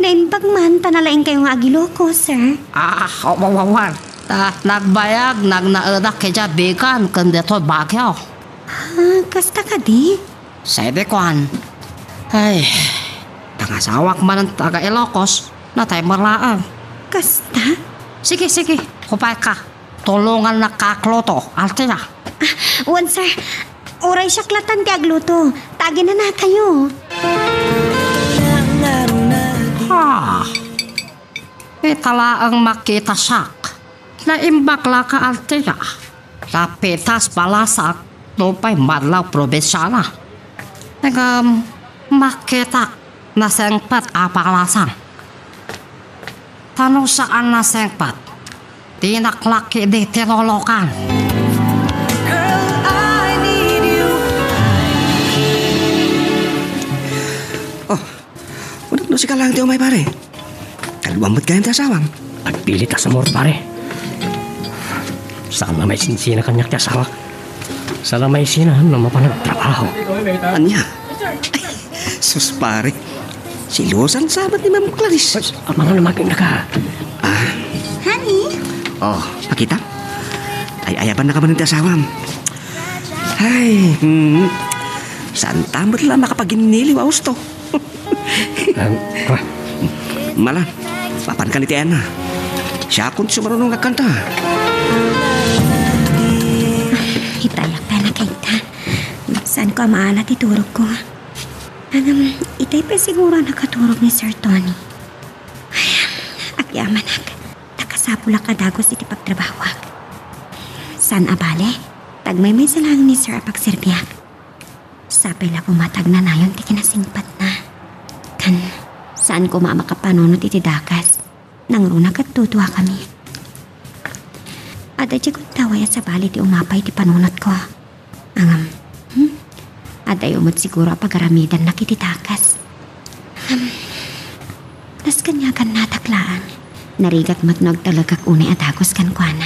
naimbag man ta nalaingkayo nga agiloko, sir. Ah, awan, awan. Ta nagbayag, nagnaedak idiay Vigan ken ditoy Baguio. Ah, kasta kadi? Sadi kuan. Ay, pangasawak manen taga Ilocos, natay met laeng. Kasta? Sige, sige, kumayka. Tulongannaka agluto, Althea. Ah, wen, sir. Uray siak latan ti agluto. Ta aginanakayo. Ha? Ita laeng makita siak. Naimbag la ka, Althea. Napitas balasang nupay madlaw probinsiana. Ngem, makitak nasengpet a balasang. Ta no saan nasengpet, dinak la ketdi tinulokan. Girl, I need you. Oh, Wenno sika laeng ti umay, pare? Kaduam met gayam ti asawam. Agpilit a sumurot, pare. Saan a maisinsina kaniak ti asawak. Saan a maisina no mapan agtrabaho. Ania? Ay, sus, pare. Selosan sa met ni Ma'am Clarice. Ay, amangan a makinnaka. Ah. Honey? Oh, makita? Ay-ayabannaka manen ti asawam. Ay, hmm. Saanta met la makapaginniliw a husto. Em, ah. Mala, mapankan iti ayanna. Siakon ti sumarunong nagkanta. Itayak pay a nakita. Saanko a maala ti turogko. Ngem, itay pay siguro a nakaturog ni Sir Tony. Ay, agyamanak. Ta kasapulak a dagus iti pagtrabahoak. Saan a bale, ta agmaymaysa laeng ni Sir a pagserbiak. Sapay la koma ta agnanayon ti kinasingpetna. Ken, saan koma a makapanunot iti dakes. Nangruna ket duduakami. Adda diay gundaway a sabali ti umapay iti panunotko. Ngem, hmm? Addayo met siguro a pagaramidannak iti dakes. Ngem, nasken nga agannadak laeng. Narigat met no agtalekak unay a dagus kenkuana.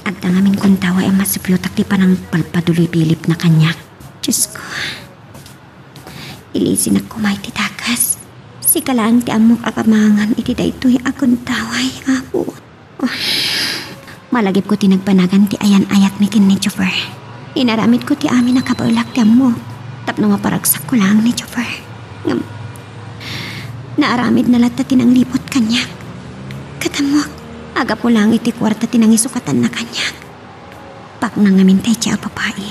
Adda ngamin kuntaway a masupiotak ti panangpalpaduloy bilibna kaniak. Diosko, ilisinak koma iti dakes. Sika laeng ti ammok a pamangan iti daytoy a kuntaway, Apo. Malagipko ti nagbanagan ti ayan-ayatmi ken ni Jover. Inaramidko ti amin a kabaelak ti ammok tapno maparagsakko laeng ni Jover. Ngem, naaramidna latta ti nanglibut kaniak. Ket ammok, a gapu laeng iti kuarta ti nangisukatanna kaniak. Pakna ngamin daydiay a babai.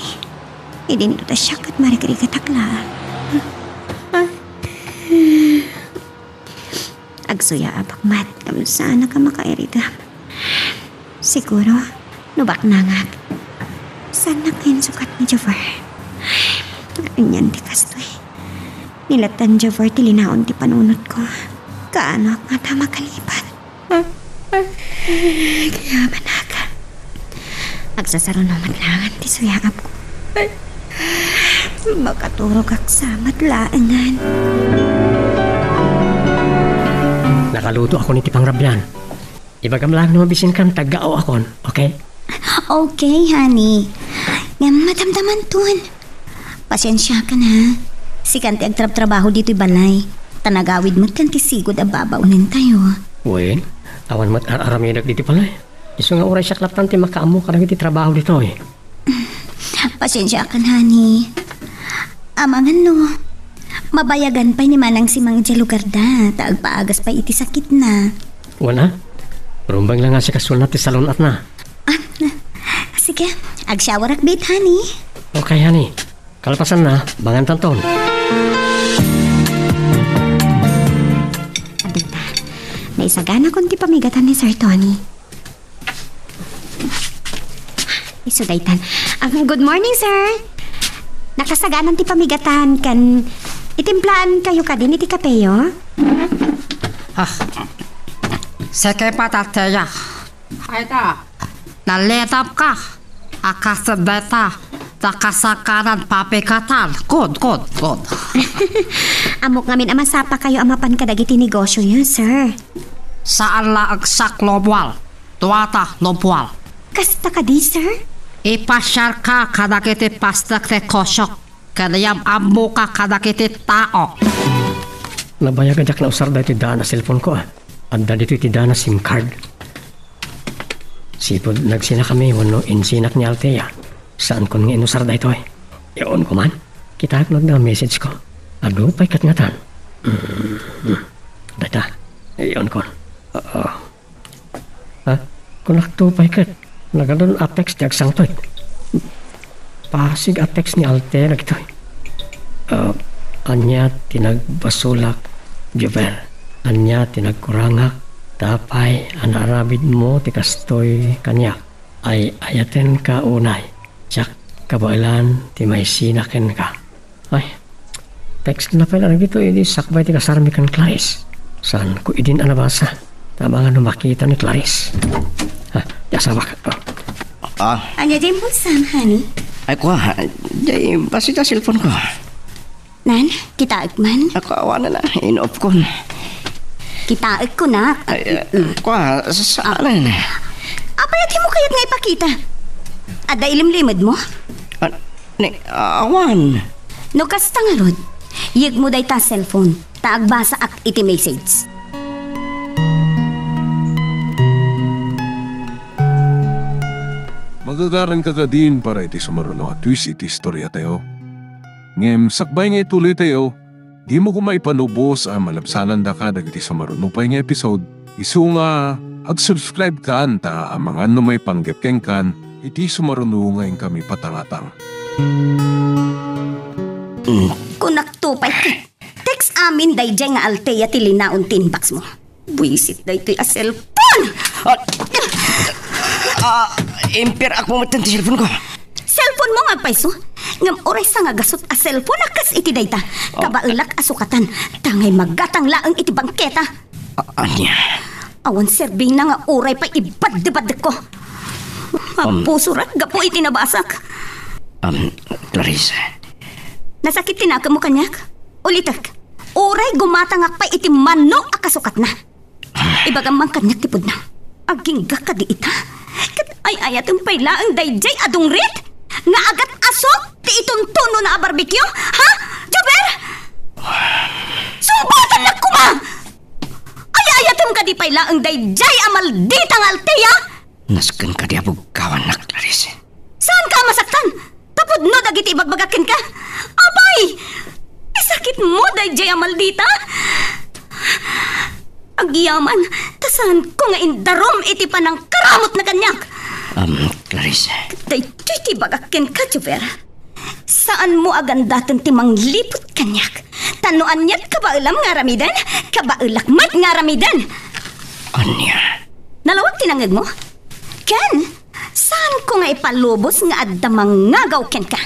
Idinto ta siak ket marigrigatak laeng. Agsuyaabak met, ngem saanak a makairidem. Siguro, no baknangak, saannak nga insukat ni Jover. Anian ti kastoy? Nilattan Jover ti linaon ti panunotko. Kaanoak ngata makalipat? Kayamanak. Agsasaruno met laeng ti suyaabko. Makaturogak sa met laengen. Nakaluto akon iti pangrabian. Ibagam laeng no mabisinkam, taggao akon, okay? Okay, honey. Ngem madamdamanton. Pasiensiakan, ha. Sikan ti agtrabtrabaho ditoy balay. Ta nagawid met kan ti sigud a babaonentayo. Wen, awan met ar-aramidek ditoy balay. Isu nga uray siak latta ti makaammo kadagiti trabaho ditoy. Pasiensiakan, honey. Amangan no, mabayagan pay ni Manang Simang idiay lugarda, ta agpaagas pay iti sakitna. Wen a, rumbeng la nga sikasoenna ti salun-atna. Ah, sige, agsyawarak bit, honey. Okay, honey. Kalpasanna, bangantanton. Adita, naisaganakon ti pamigatan ni Sir Tony. Isu daytan. Ah, good morning, sir. Nakasaganan ti pamigatan ken itimplaan kayo kadin iti kapeyo? Ah, seke pa, Tateya. Ay ta, nalitab ka. Akas deta, nakasaganan pamigatan. Good, good, good. Ammok ngamin a masapa kayo a mapan kadagiti negosyo yo, sir. Saan la agsak lobual. Duata lobual. Kasta kadi, sir? Ipasiarka kadagiti pastek ti negosiok, ken yam-ammoka kadagiti tao. Nabayag a diak nausar daytoy daan a cellphone ko, ah. Adda ditoy ti daan a SIM card. Sipud nagsinakami wenno insinak ni Althea. Saankon nga inusar daytoy. Yaonko man. Kitaek no adda message ko. Adu pay ket ngatan. Mm, mm. Dayta. Yaonkon. Oo. Ha? Kunakto pay ket, nagadun a text ti agsangpet. Pasig a text ni Althea dagitoy. Ah, ania ti nagbasolak, Jovel? Ania ti nagkurangak? Apay a naaramidmo ti kastoy kaniak? Ay-ayatenka unay. Diak kabaelan ti maisina kenka. Ay, text na pay la dagitoy idi sakbay ti kasarmi ken Clarice. Saanko idin a nabasa. Ta amangan no makita ni Clarice. Ah, ti asawak. Ah. Ania diay impulsam, honey? Ay, kua, diay bassit a cellphone ko. Nan, kitaek man. Ako, awanen a, in-off kon. Kitaek ko, nak. Ay, eh, kua, sa-, saan? Apay a dimo kayat nga ipakita? Adda ilimlimedmo? Ah, ni, awan. No kasta ngarud, yegmo dayta cellphone, ta agbasaak iti message. Magagaranka kadin para iti sumaruno a twist iti istoriatayo. Ngem sakbay nga ituloytayo, dimo koma ipanubos a malabsanandaka dagiti sumaruno pay nga episode. Isu nga, ag-subscribe kan ta amangan no maipanggep kenkan iti sumaruno nga inkami patangatang. Kunakto pay ket, text amin daydiay nga Althea ti linaon ti inbox mo. Buisit daytoy a cellphone! Ah, ah, impier-ak mo met ti cellphone ko. Cellphone mo nga agpayso? Ngem uray sangagasut a cellphone a kas iti dayta. Ah. Kabaelak a sukatan, ta ngay magatang laeng iti bangketa. A-, ania? Awan serbina nga uray pay ibaddebaddekko. Um. Mapusorak gapu iti nabasak. Um, Clarice. Nasakit ti nakemmo kaniak? Ulitek, uray gumatangak pay iti mano a kasukatna. Ibagam man kaniak ti pudno. Agingga kadi ita? Ket ay-ayatem pay laeng daydiay a dungrit nga agat-asok ti ituntunona a barbecue? Ha, Jover? Sungbatannak koma! Ay-ayatem kadi pay laeng daydiay a maldita nga altea? Nasken kadi a buggawannak, Clarice. Saanka a masaktan? Tapudno dagiti ibagbagak kenka. Apay! Isakitmo daydiay a maldita? Agyaman, ta saanko nga indarum iti panangkaramutna kaniak. Um, Clarice. Daytoy ti ibagak kenka, Jover. Saanmo a gandaten ti mangliput kaniak. Ta no aniat kabaelam nga aramiden, kabaelak met nga aramiden. Ania? Nalawag ti nangngegmo? Ken, saanko nga ipalubos nga adda mangngagaw kenka.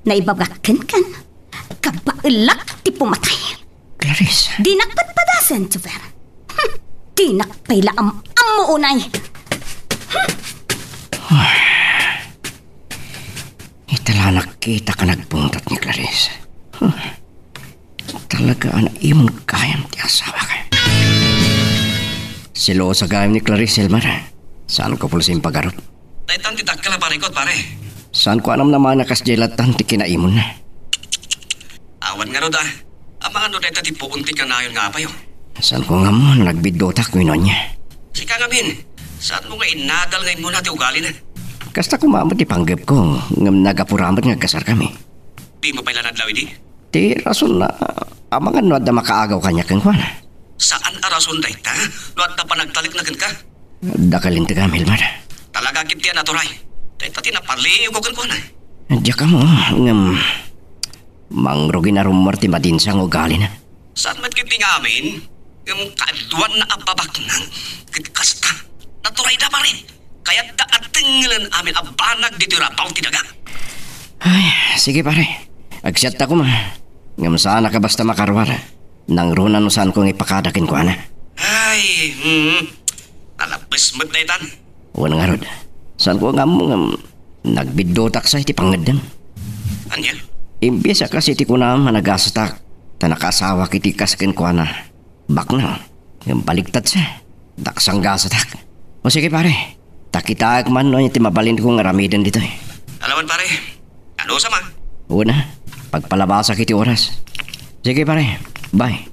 Naibagak kenka, kabaelak ti pumatay. Clarice. Dinak patpadasen, Jover. Hmm, dinak pay la am-ammo unay. Hmm. Ita la nakkitak a nagpungtot ni Clarice. Huh. Talaga a naimon gayam ti asawak. Selosa gayam ni Clarice, Elmer. Saanko pulsin pagarup. Daytan ti dakkel a parikot, pare. Saanko a namnamana kasdiay lattan ti kinaimonna. Awan ngarud a. Amangan no dayta ti puon ti kanayon nga apayo. Saanko nga ammo no nagbiddutak wenno ania. Sika ngamin, saanmo nga inadal nga immuna ti ugalina? Kasta koma met ti panggepko, ngem nagapura met nga agkasarkami. Dimo pay la nadlaw idi? Ti rasonna, amangan no adda makaagaw kaniak kenkuana. Saan a rason dayta no adda panagtalekna kenka? Dakkel integam, Elmer. Talaga ketdi a naturay. Dayta ti napaliyegko kenkuana. Diak ammo, ngem mangrugin a rummuar ti madinsa nga ugalina. Saan met ketdi nga amin, ngem kaaduanna a babaknang ket kasta. Naturayda, pare. Kayatda a dengngelen amin a banag ditoy rabaw ti daga. Ay, sige, pare. Agsiatta koma. Ngem saanak a basta makaruar. Nangruna no saanko nga ipakada kenkuana. Ay, hmm. Nalabbes met daytan. Wen ngarud, saanko nga ammo ngem nagbiddutak sa iti pangngeddem. Ania? Imbes a kas iti kunam a nagasatak, ta nakaasawak iti kas kenkuana, baknang, ngem baligtad sa, daksang gasatak. O sige, pare, ta kitaek man no iti mabalinko nga aramiden ditoy. Alawan, pare, ano sama? Una, pagpalabasak iti oras. Sige, pare, bye.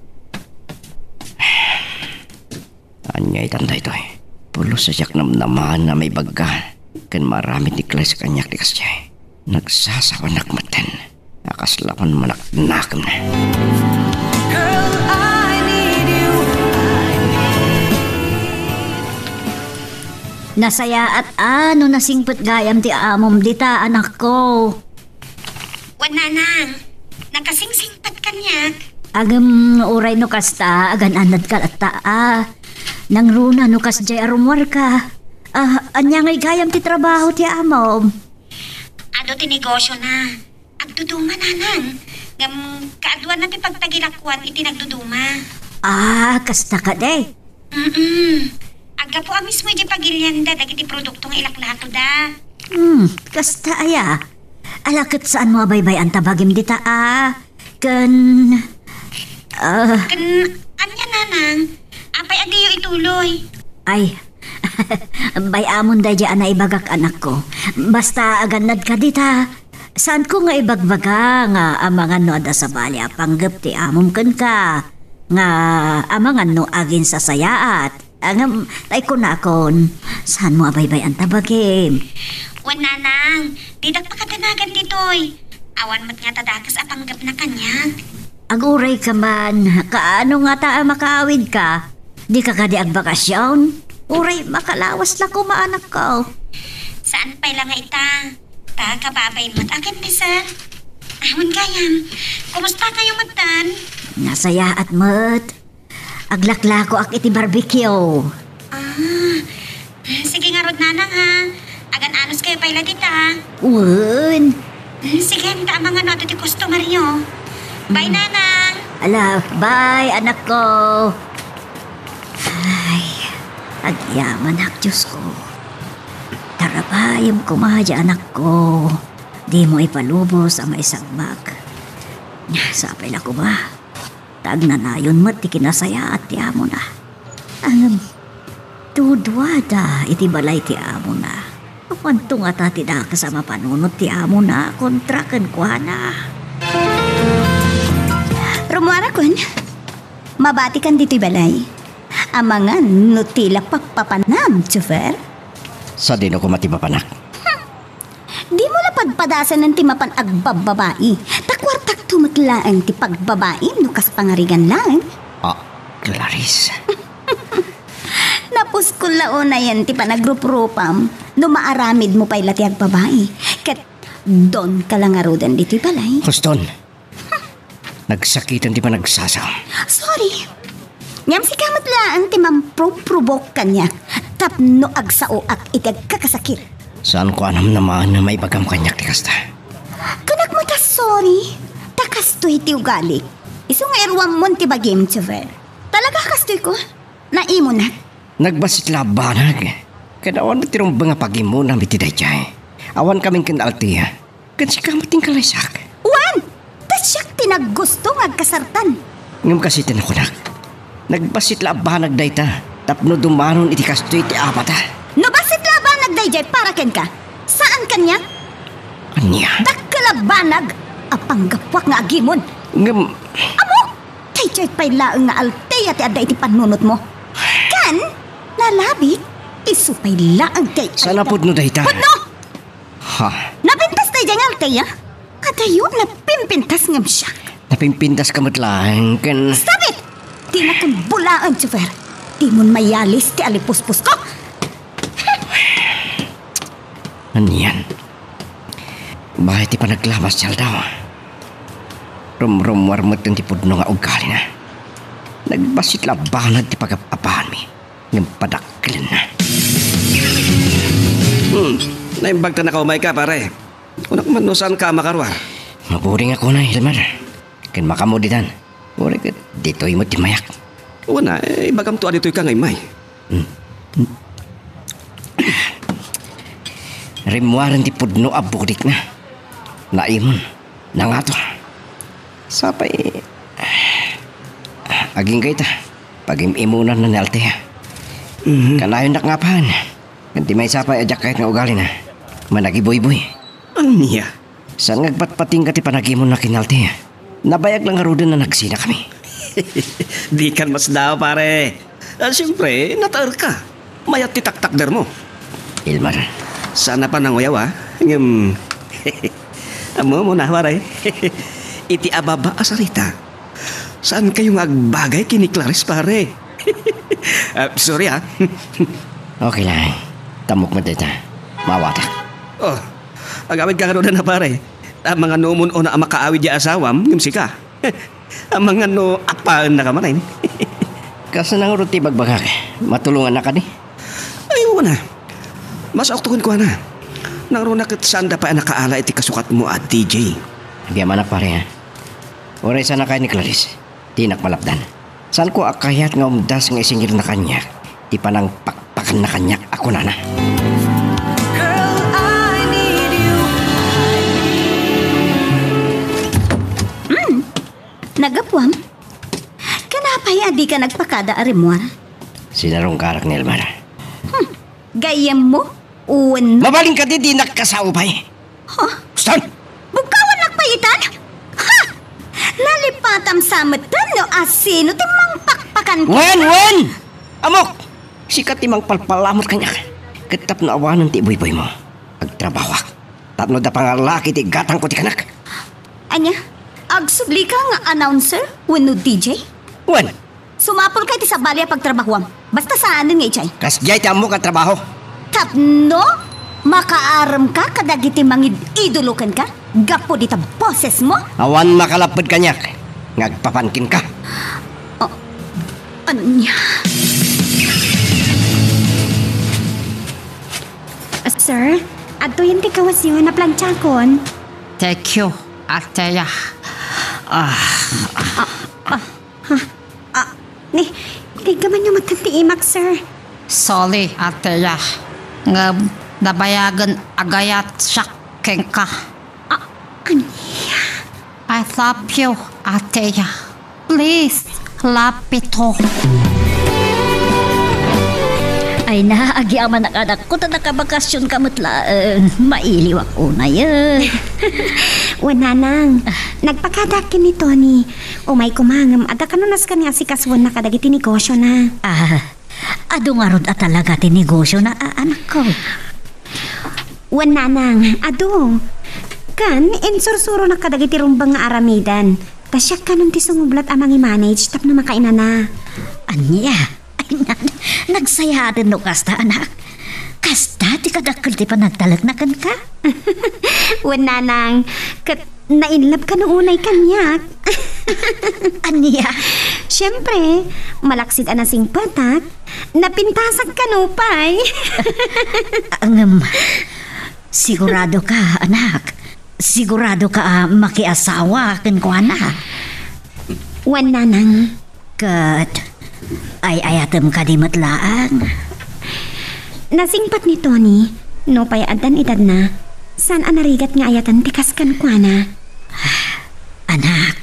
Ania itan daytoy? Pulos a siak namnamaen a maibagga ken maaramid ni Clarice kaniak ti kasdiay. Nagsasawanak metten a kasla manaknakemna. Girl, I need you. Nasayaat a no nasingpet gayam ti amom dita, anakko. Wen, nanang, nakasingsingpet kaniak. Agem, uray no kasta, agan-anadka latta a. Nangruna no kasdiay a rummuarka. Ah, ania ngay gayam ti trabaho ti amom? Adu ti negosiona. Agduduma, nanang. Ngem kaaduanna ti pagtagilakuan iti nagduduma. Ah, kasta kadi. Mm-mm. Aggapu a mismo idiay pagilianda dagiti produkto nga ilaklatoda. Hmm, kasta aya? Ala ket saanmo a baybay-an ta bagim dita a? Ken, ah, Ken ania, nanang? Apay a diyo ituloy? Ay, bay-amon daydiay a naibagak, anakko. Basta agannadka dita, saanko nga ibagbaga nga amangan no adda sabali a panggep ti amom kenka, nga amangan no aginsasayaat. Ngem, tay kunakon, saanmo a baybay-an ta bagim? Wen, nanang, didak pakadanagan ditoy. Awan met ngata dakes a panggepna kaniak. Agurayka man, kaano ngata a makaawidka? Dika kadi agbakasion? Uray makalawas la koma, anakko. Saan pay la nga ita? Ta kababay met a ken ni sir. Awan gayam. Kumusta kayo metten? Nasayaat met. Aglaklakoak iti barbecue. Ah, sige ngarud, nanang, ha. Agan-anos kayo pay la dita. Wen. Hmm, sige, ta amangan no adda ti customer-yo. Bye, hmm, nanang. Ala, bye, anakko. Ay, agyamanak, Diosko. Tarabayem koma, anakko. Dimo ipalubos a maisagmak. Sapay la koma. Ta agnanayon met ti kinasayaat ti amona. Ngem, duduada iti balay ti amona. Awanto ngata ti dakes a mapanunot ti amona kontra kenkuana. Rummuarakon, mabatikan ditoy balay. Amangan no ti la pappapanam, chauffeur? Sadino koma ti mapanak? Dimo la padpadasanen ti mapan agbabbabai. Ta kuartakto met laeng ti pagbabaim no kas pangarigan laeng. Ah, Clarice. Napuskol la unayen ti panagruprupam no maaramidmo pay la ti agbabai. Ket donka la ngaruden ditoy balay. Huston. Nagsakiten ti panagsasaom. Sorry. Ngem sika met laeng ti mampruprovok kaniak tapno agsaoak iti agkakasakit. Saanko a namnamaen a maibagam kaniak ti kasta. Kunak met a sorry. Ta kastoy ti ugalik. Isu nga iruammon ti bagim, chauffeur. Talaga kastoyko. Naimunak. Nagbassit la a banag. Ket awan ti rumbeng a pagimonam iti daydiay. Awan kamin ken Althea. Ken sika met ti inkalaysak. Wen! Ta siak ti naggusto nga agkasartan. Ngem kas iti nakunak, nagbassit la a banag dayta tapno dumanon iti kastoy ti apata. No bassit la a banag daydiay para kenka, saan kaniak? Ania? Dakkel a banag a panggapuak nga agimon. Ngem ammok! Daydiay pay laeng nga Althea ti adda iti pannunotmo. Ken, nalabit, isu pay laeng ti... Saan a pudno dayta? Pudno! Ha? Napintas daydiay nga Althea? Adayo, napimpintas ngem siak. Napimpintaska met laeng ken... Stop it! Dinakon bulaen, chauffeur. Dimon mayalis ti alipuspusko. Anian? Bahay ti panaglabas ti aldaw. Rumrummuar met ti pudno nga ugalina. Nagbassit la a banag ti pagap-apaanmi. Ngem padakkelenna. Hmm, naimbag ta nakaumayka, pare. Kunak man no saanka a makaruar. Maburing a kunay, Elmer. Ken makaammo ditan. Uray ket ditoy met ti mayak. Wen a, eh, ibagamto a ditoyka nga immay. Hmm. Rimmuaren ti pudno a budikna. Naimon. Nangato. Sapay, agingga ita. Pagim-imonanna ni Althea. Mhm. Kanayonnak nga apaen. Ken ti maysa pay a diak kayat nga ugalina, managibuybuy. Ania? Saan nga agpatpatingga ti panagimonna ken ni Althea? Nabayag la ngaruden a nagsinakami. Dikan masdaaw, pare. Ah, siempre, nataerka. Mayat ti taktakdermo. Elmer. Saan a pananguyaw, a. Ngem, ammom a, pare. Iti ababa a sarita, saankayo nga agbagay ken ni Clarice, pare. Ah, sorry, a. Okay lang. Tammok met dayta. Maawatak. Oh, agawidka ngaruden a, pare. Amangan no umun-una a makaawid ti asawam, ngem sika. Amangan no apaennaka manen. Kasano ngarud ti ibagbagak? Matulongannaka kadi? Ay, wen a. Masaokto kenkuana. Nangruna ket saanda pay a nakaala iti kasukatmo a D J. Agyamanak, pare, a. Uray saanna kayat ni Clarice, dinak malapdan. Saanko a kayat nga umdas nga isingirna kaniak ti panangpakpakanna kaniak a kunana. Girl, I need you. Mm. Naggapuam? Ken apay a dika nagpakada a rimmuar? Sinarungkarak ni Elmer. Hmm. Gayyemmo? Wen. Mabalin kadi, dinak kasao pay. Ha? Stan! Bugkawannak pay itan? Ha! Nalipatam sa metten no asino ti mangpakpakan. Wen, wen! Ammok! Sika ti mangpalpalamet kaniak. Ket tapno awanen ti ibuybuymo, agtrabahoak. Tapno adda pangallaki ti igatangko ti kanak. Ania? Agsublika nga announcer wenno D J? Wen. Sumapulka iti sabali a pagtrabahoam. Basta saanen nga idiay. Kasdiay ti ammok a trabaho. Tapno makaaremka kadagiti mangid-idolo kenka gapu dita bosesmo? Awan makalapped kaniak nga agpapan kenka. Oh, ania? Sir, adtoyen ti kawasyo, naplantsaakon. Thank you, Althea. Ah. Ah, ah, ni, tiggamanyo metten ti imak, sir. Sorry, Althea. Ngem nabayagen a gayat siak kenka. Ah, ania? I love you, Althea. Please, lapito. Ay na, agyamanak, anakko, ta nakabakasyon ka met laeng. Mailiwak unay, eh. Wen, nanang, nagpakadaak ken ni Tony. Umay koma ngem adda kano nasken nga asikasoenna kadagiti negosiona. Ah, adu ngarud a talaga ti negosiona, a, anakko? Wen, nanang, adu. Ken insursuronak kadagiti rumbeng nga aramiden. Ta siak kanon ti sumublat a mangi-manage tapno makainana. Ania? Ay, nan-, nagsayaaten no kasta, anak. Kasta ti kadakkel ti panagtalekna kenka. Wen, nanang, ket na-in love kano unay kaniak. Ania? Siempre, malaksid a nasingpetak, napintasak kano pay. Ngem, sigurado ka, anak? Sigurado ka a makiasawa kenkuana? Wen, nanang. Ket ay-ayatem kadi met laeng? Nasingpet ni Tony, nupay addan edadna, saan a narigat nga ayaten ti kas kenkuana. Anak.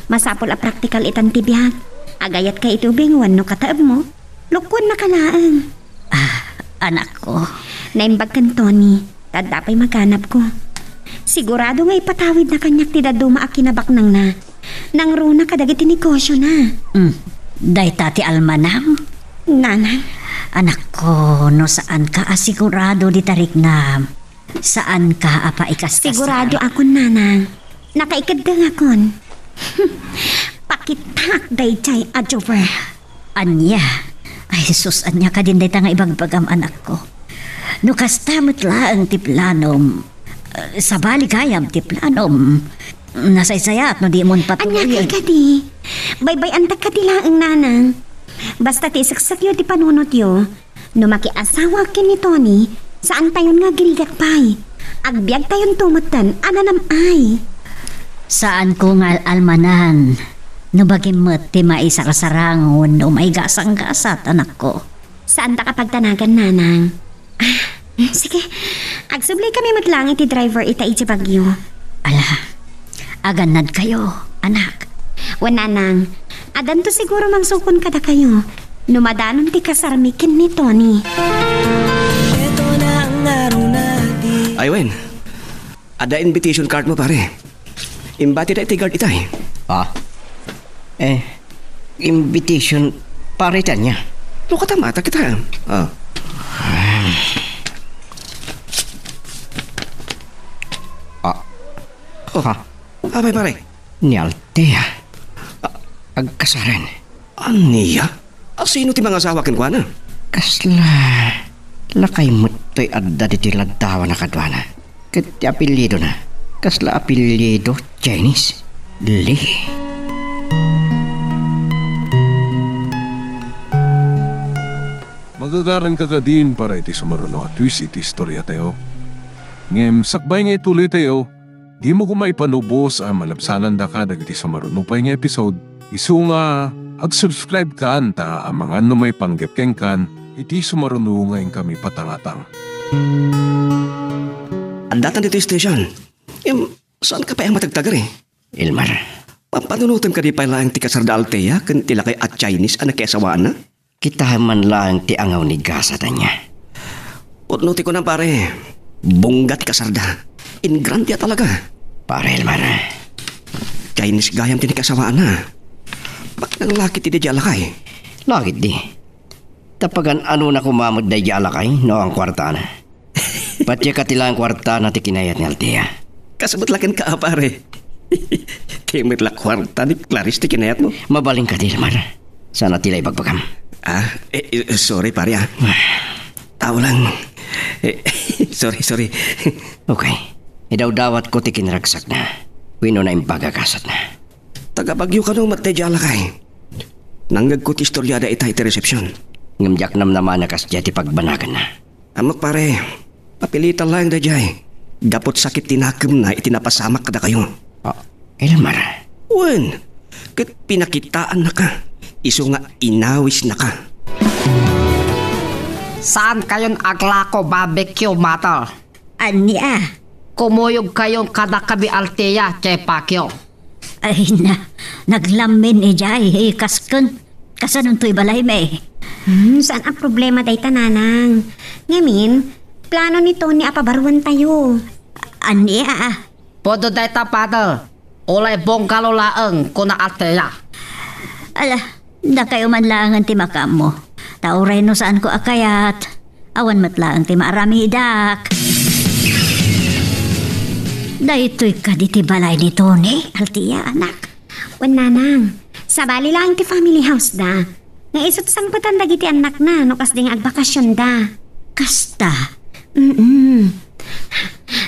Masapul a praktikal itan ti biag. Agayatka iti ubing wenno kataebmo, lukuennaka laeng. Ah, anakko. Naimbag ken Tony, ta adda pay maganabko. Sigurado nga ipatawidna kaniak ti dadduma a kinabaknangna. Nangruna kadagiti negosiona. Mm. Dayta ti almanam? Nanang. Anakko, no saanka a sigurado dita riknam, saanka a paikaskas. Sigurado akon, nanang. Nakaikeddengakon. Pakitaak daydiay a Jover. Ania? Ay, sus, ania kadin dayta nga ibagbagam, anakko? No kasta met laeng ti planom, eh, sabali gayam ti planom, nasaysayaat no dimon patuloyen. Ania kadi? Baybay-antak kadi laeng, nanang. Basta ti iseksekyo ti panunotyo, no makiasawa ken ni Tony, saantayon nga agrigat pay. Agbiagtayonto metten a nanam-ay. Saanko nga al-almanan no bagim met ti maisarsarangon no maigasanggasat, anakko. Saandak a pagtanagan, nanang. Ah, sige. Agsubli kami met laeng iti driver ita iti Baguio. Ala, agannadkayo, anak. Wen, nanang, addanto siguro mangsukon kadakayo no madanon ti kasarmi ken ni Tony. Ay, wen. Adda invitation card mo, pare. Imbati da iti guard itay. Ah? Eh, invitation para iti ania? No katamata kita. Ah. Ah. Oh. Ha? Apay, pare? Ni Althea. Ah, agkasaren. Ania? A, sino ti mangasawa kenkuana? Kasla lakay met toy adda ditoy laddawan a kaduana. Ket ti apelyidona, kasla apelyido Chinese. Lee. Magagaranka kadin para iti sumaruno a twist iti istoriatayo. Ngem sakbay nga ituloytayo, dimo koma ipanubos a malabsanandaka dagiti sumaruno pay nga episode. Isu nga, ag-subscribe kan ta amangan no maipanggep kenkan iti sumaruno nga inkami patangatang. Addatan ditoy station. Em, saanka pay a matagtagari? Elmar. Pampanunotem kadi pay laeng ti kasarda Althea ken ti lakay a Chinese a nakiasawaanna? Kitaem man laeng ti angaw ni gasat ania. Pudno ti kunam, pare. Bongga ti kasarda. In grande a talaga. Pare Elmar. Chinese gayam ti nakiasawaanna. Baknang lakay ti daydiay a lakay. Lakay di. Ta pagan-anona koma met daydiay a lakay no ang kuartana. Patiek a ti laeng kuartana ti kinayat ni Althea. Kasabet la kenka a, pare. Ti met la kuarta ni Clarice ti kinayatmo. Mabalin kadi, Elmar. Saan a ti la ibagbagam. Ah, eh, eh, sorry, pare, ah. Tao lang. Eh, sorry, sorry. Okay. Idawdawatko ti kinragsakna. Wenno naimbag a gasatna. Taga Baguio kano met daydiay a lakay? Nangngegko ti istoriada ita iti resepsiyon. Ngem diak namnama a kasdiay ti pagbanaganna. Ammok, pare, papilitan laeng daydiay. Gapu ti sakit ti nakemna iti napasamak kadakayo. Ah, Elmar. Wen, ket pinakitaannaka. Isu nga inawisnaka. Saan kayon aglako, barbecue matter? Ania? Kumuyog kayon kadakami Althea, Che Pacquiao. Ay na, Naglammin idiay, eh, kasken. Kasanonto ibalaymi? Hmm, saan a problema dayta, Nanang. Ngamin, plano ni Tony a pabaruantayo. Ania, ah? Pudno dayta, Father. Ulay bungalow laeng, kuna Althea. Ala, dakayo man laengen ti makaammo. Ta uray no saanko a kayat, awan met laeng ti maaramidak. Daytoy kadi ti balay ni Tony, Althea, anak? Wen, Nanang, sabali laeng ti family house da. Nga isut sangpetan dagiti annakna no kasdi nga agbakasionda. Kasta? Mm-mm.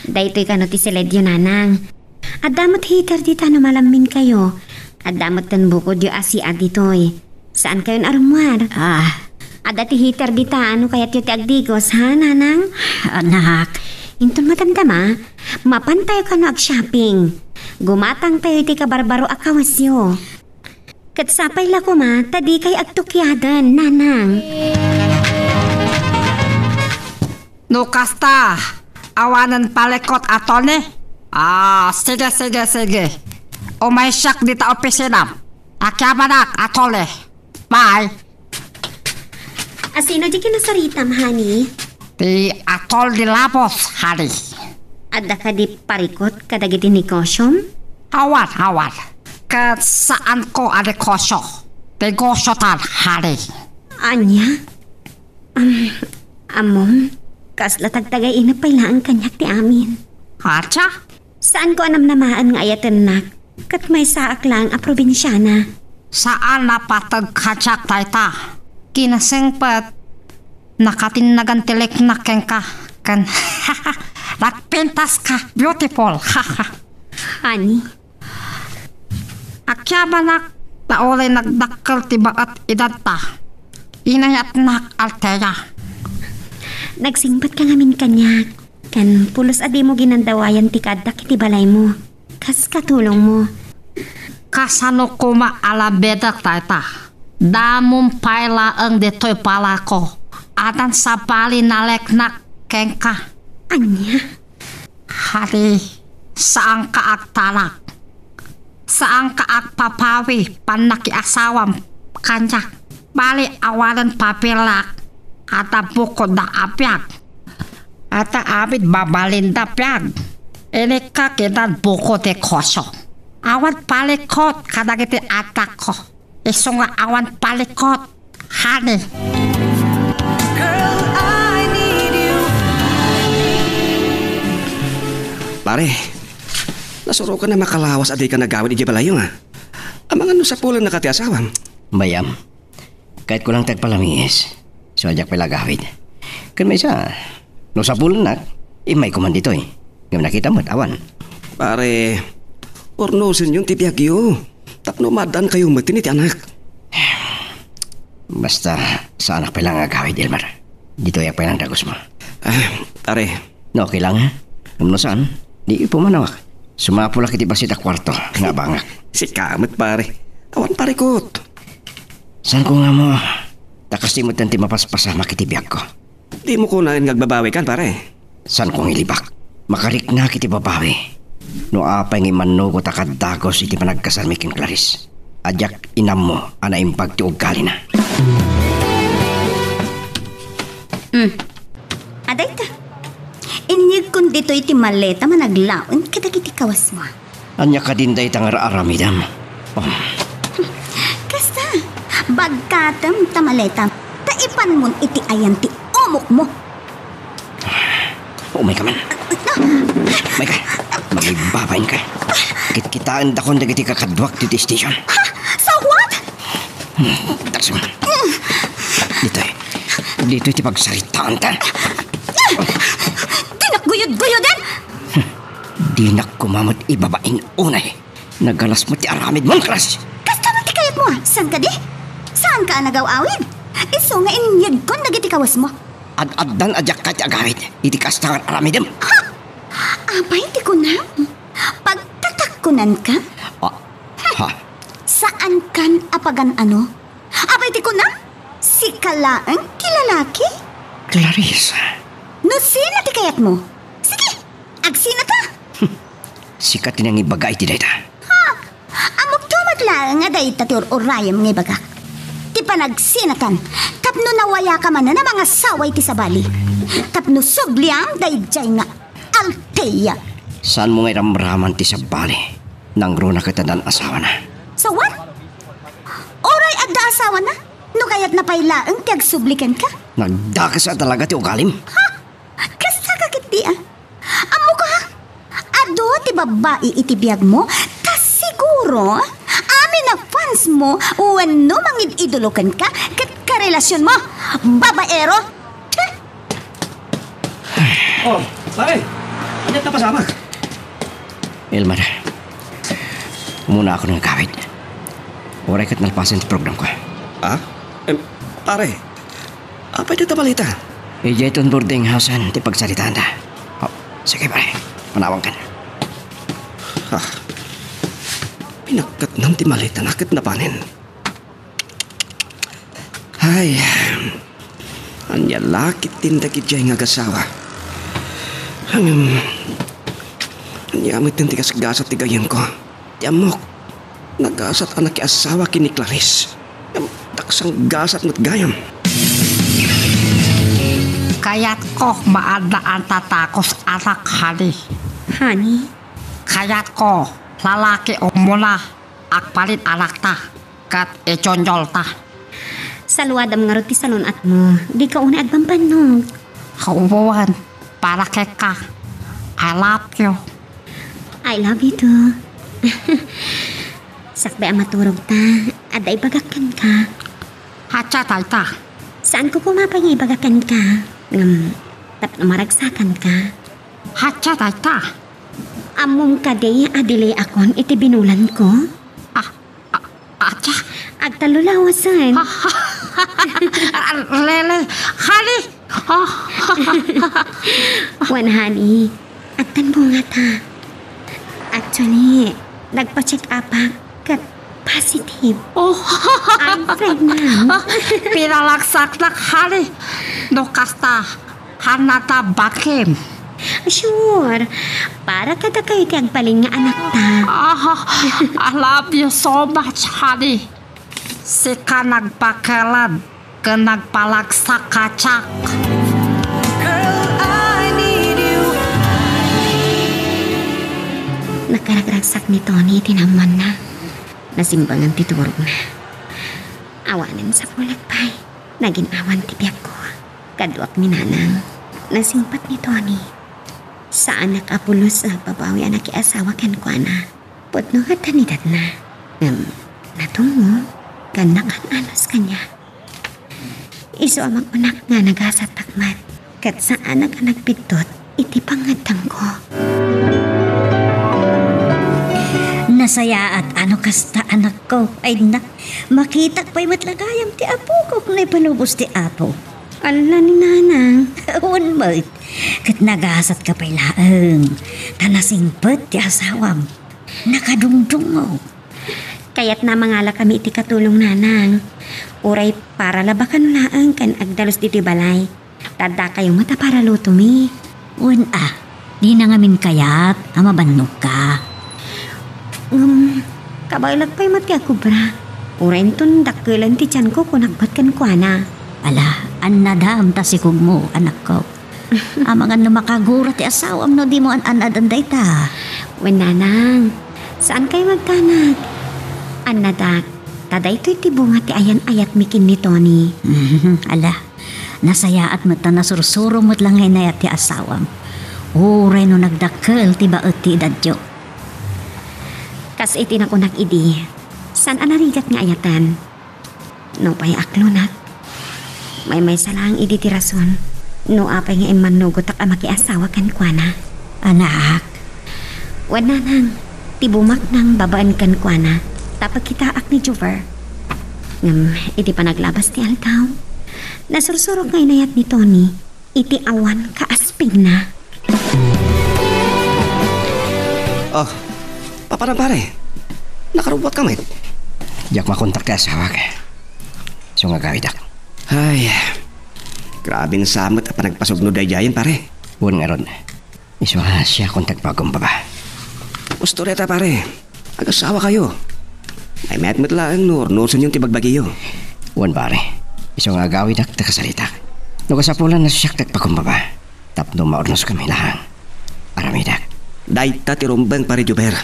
Daytoy kano ti siledyo, Nanang. Adda met heater dita no malamminkayo. Adda met ten bukodyo a C R ditoy. Saankayon a rummuar. Ah. Adda ti heater dita no kayatyo ti agdigos, ha, Nanang? Anak. Inton madamdama, mapantayo kano ag-shopping. Gumatangtayo iti kabarbaro a kawesyo. Ket sapay la koma ta dikay agtukiaden, Nanang. No kasta, awanen palikot a Tony? Ah, sige, sige, sige. Umaysiak dita opisinam. Akiamanak a Tony. Bye. Asino di kinasaritam, honey? Ti atol di labos, honey. Adda kadi parikot kadagiti negosyom? Awan, awan. Ket saanko a negosyo. Negosyota, honey. Ania? Am, ammom, kasla tagtagay-inep pay laeng kaniak ti amin. Acha? Saanko a namnamaen nga ayatennak, ket maysaak laeng a probinsiana. Saan a pateg kadiak dayta. Kinasingpet, nakatinnagan ti leknak kenka, ken nagpintaska, beautiful. Honey, Akiamanak ta uray nagdakkel ti baet edadta. Inayatnak, Althea. Nagsingpetka ngamin kaniak, ken pulos a dimo ginandawayan ti kaaddak iti balaymo. Kas katulongmo. Kasano koma a labidak dayta? Damom pay laeng ditoy balako. Addan sabali naleknak kenka. Ania? Honey, saanka agtalak. Saanka agpapawi pannakiasawam kaniak. Bali, awanen papelak. Adda bukodda a biag. Adda amin mabalinda biag. Inikka kinan buko ti koso. Awan palikot kadagiti addakko. Isu nga awan palikot. Honey. Girl, I need you. Pare, nasurokan a makalawas a dika nagawid idiay balayyo, nga. Amangan no sapulennaka ti asawam. Mayam. Kayatko lang ti agpalamiis. So, diak pay la agawid. Ken maysa, no sapulennak, immayko man ditoy. Ngem nakitam met, awan. Pare, urnosenyon ti biagyo. Tapno maaddaankayo met iti anak. Basta, saanak pay la nga agawid, Elmer. Ditoyak pay la nga dagusmo. Ah, pare. No, okay lang, ha? Ngem no saan, di pumanawak. Sumapulak iti bassit a kuarto nga abangak. Sika met, pare. Awan parikot. Saanko nga ammo, ta kasdi met ti mapaspasamak iti biagko. Dimo kunaen nga agbabawikan, pare? Saanko nga ilibak. Makariknak iti babawi. No apay nga immannugot a kaddagus iti panagkasarmi ken Clarice, a diak inammo a naimbag ti ugalina. Hmm. Adayta. Inyegkon ditoy ti maletam a naglaen kadagiti kawasmo. Ania kadin dayta nga ar-aramidem? Um. Kasta, bagkatem ta maletam, ta ipanmon iti ayan ti umokmo. Umayka man. Umayka. Mangibbabainka. Kitkitaendakon dagiti kakaduak ditoy station. Ha? So what? Hmm, tarsem. Ditoy. Ditoy ti pagsaritaanta. Dinak guyod-guyoden! Dinak koma met ibabain unay. Nagalas met ti aramidmo, Clarice. Kasta met ti kayatmo, a? Saan kadi? Saanka a nagaw-awid? Isu nga inyegkon dagiti kawasmo. Ad-addan a diak kayat ti agawid iti kasta nga aramidem. Ha? Apay ti kunam? Pagtatakkunanka? Ah, ha? Saankan a pagan-ano? Apay ti kunam? Sika laeng ti lalaki? Clarice. No sino ti kayatmo? Sige, agsinata! Sika ti nangibaga iti dayta. Ha? Ammok to met la. nga dayta ti ur-urayem nga ibagak. Ti panagsinakan, tapno nawayaka manen a mangasawa iti sabali. Tapno subliam daydiay nga Althea. Saanmo nga iramraman ti sabali? Nangruna ket addan asawana. Sawan? Uray adda asawana? No kayatna pay laeng ti agsubli kenka? Nagdakes a talaga ti ugalim. Ha? Kasta ka ketdi, a? Ammok a? Adu ti babbai iti biagmo, ta siguro, amin a fans mo wenno mangid-idolo kenka ket karelasionmo. Babaero! Teh! Oh, pare! Ania ti napasamak? Elmer, umuna ako nga agawid. Uray ket nalpasen ti programko. Ah? Em, pare, apay dayta maleta? Idiay ton boarding house-en ti pagsaritaanda. Oh, sige, pare. Panawankan. Ah, pinakkatnam ti maletana ket napanen. Ay, ania la ketdin dagidiay nga agasawa? Ngem, ania metten ti gasgasat ti gayyemko? Ti ammok, nagasat a nakiasawa ken ni Clarice. Ngem, daksang gasat met gayam. Kayatko maadda a tatakos, anak, honey. Honey? Kayatko, lalaki umuna, agbalin anakta, ket ichonyolta. Saluadam ngarud ti salun-atmo, dika unay agbambannog. Wen, para kenka, I love you. I love you too. Sakbay a maturogta, adda ibagak kenka. Hacha dayta. Saanko koma pay nga ibaga kenka, ngem tapno maragsakanka. Hacha dayta. Ammom kadi a diliakon iti binulanko? Ah, ah, acha. Agtallo lawasen. Lele, honey. Wen, honey, addan bungata. Actually, nagpa-check up ak ket positive. Oh. I'm pregnant. Pinalagsaknak, honey. No kasta, hanata bakim. Sure. Para kadakayo ti agbalin nga anakta. Ah, I love you so much, honey. Sika nagpakeled ken nagpalagsak, kachak. Girl, I need you. Nakaragragsak ni Tony iti naammoanna. Nasimbangan ti turogna. Awanen sa bulag pay, nagin-awan ti biagko. Kaduak ni Nanang, nasingpet ni Tony. Saanak a pulos nga agbabawi a nakiasawa kenkuana. Pudno ngata ni edadna. Ngem, nadungngog, ken nakan-anos kaniak. Isu a makunak nga nagasatak met, ket saanak a nagbiddut iti pangngeddengko. Nasayaat a no kasta, anakko. Ay na, makitak pay met la gayam ti apokok no ipalubos ti Apo. Ala ni Nanang. Wen met, ket nagasatka pay laeng, ta nasingpet ti asawam. Nakadungdungngo. Kayatna mangalakami iti katulong, Nanang. Uray para labakan laeng ken agdalus ditoy balay. Ta addakayo met a paralutomi. Wen a, dina ngamin kayat a mabannogka. Ngem, kabaelak pay met ti agkubra. Uray inton dakkelen ti tianko, kunak met kenkuana. Ala, annadam ta sikogmo, anakko. Amangan no makagura ti asawam no dimo an-annadan dayta. Wen, Nanang, saankayo nga agdanag. Annadak, ta daytoy ti bunga ti ayan-ayatmi ken ni Tony. Ala, nasayaat met ta nasursuro met la nga inayat ti asawam. Uray no nagdakkel ti baet ti edadyo. Kas iti nakunak idi, saan a narigat nga ayaten. Nupay aklonak, maymaysa laeng idi ti rason no apay nga immannugotak a makiasawa kenkuana. Anak. Wen, Nanang, ti bumaknang babaen kenkuana, ta pagkitaak ni Jover. Ngem, iti panaglabas ti aldaw, nasursurok nga inayat ni Tony iti awan kaaspingna. Oh, papanam, pare? Nakarubbuatka met? Diak makontak ti asawak. Isu nga agawidak. Ay, grabe nga samet a panagpasugno daydiayen, pare. Wen ngarud, isu a siakon ti agpagumbaba. Husto dayta, pare. Agasawakayo. Ay, mayat met laeng no urnosenyon ti bagbagiyo. Wen, pare. Isu nga agawidak ta kasaritak. No kasapulan, no siak ti agpakumbaba. Tapno maurnoskami laeng. Aramidak. Dayta ti rumbeng, Pare Jober.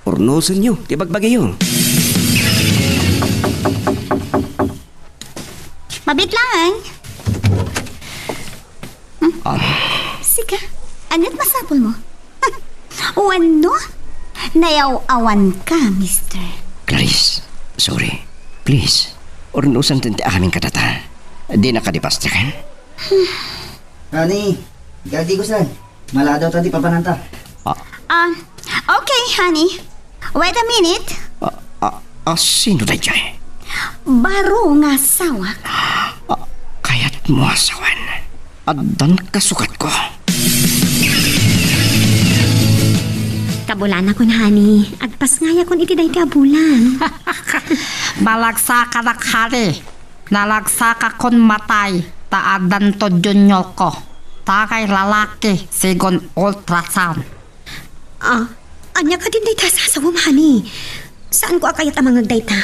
Urnosenyo ti bagbagiyo. Mabit laeng. Hmm? Ah. Sika, aniat masapulmo? Wenno, nayaw-awanka, mister? Clarice, sorry. Please, urnosen ti amin kadata. Dinaka dipastikan? Honey, gadi ko san. Maladaw ta ti papananta. Ah. Ah, okay, honey. Wait a minute. Ah, ah, ah, sino daydiay? Baro nga asawak. Ah, kayatmo asawan? Addan kasukatko. Kabulanakon, honey. Agpasngayakon iti daytoy a bulan. Malagsakanak, honey. Nalagsakakon matay ta addanto juniorko. Tagay lalaki, sigun ultrasound. Ah, ania kadin dayta a sasawem, honey? Saanko a kayat a mangngeg dayta.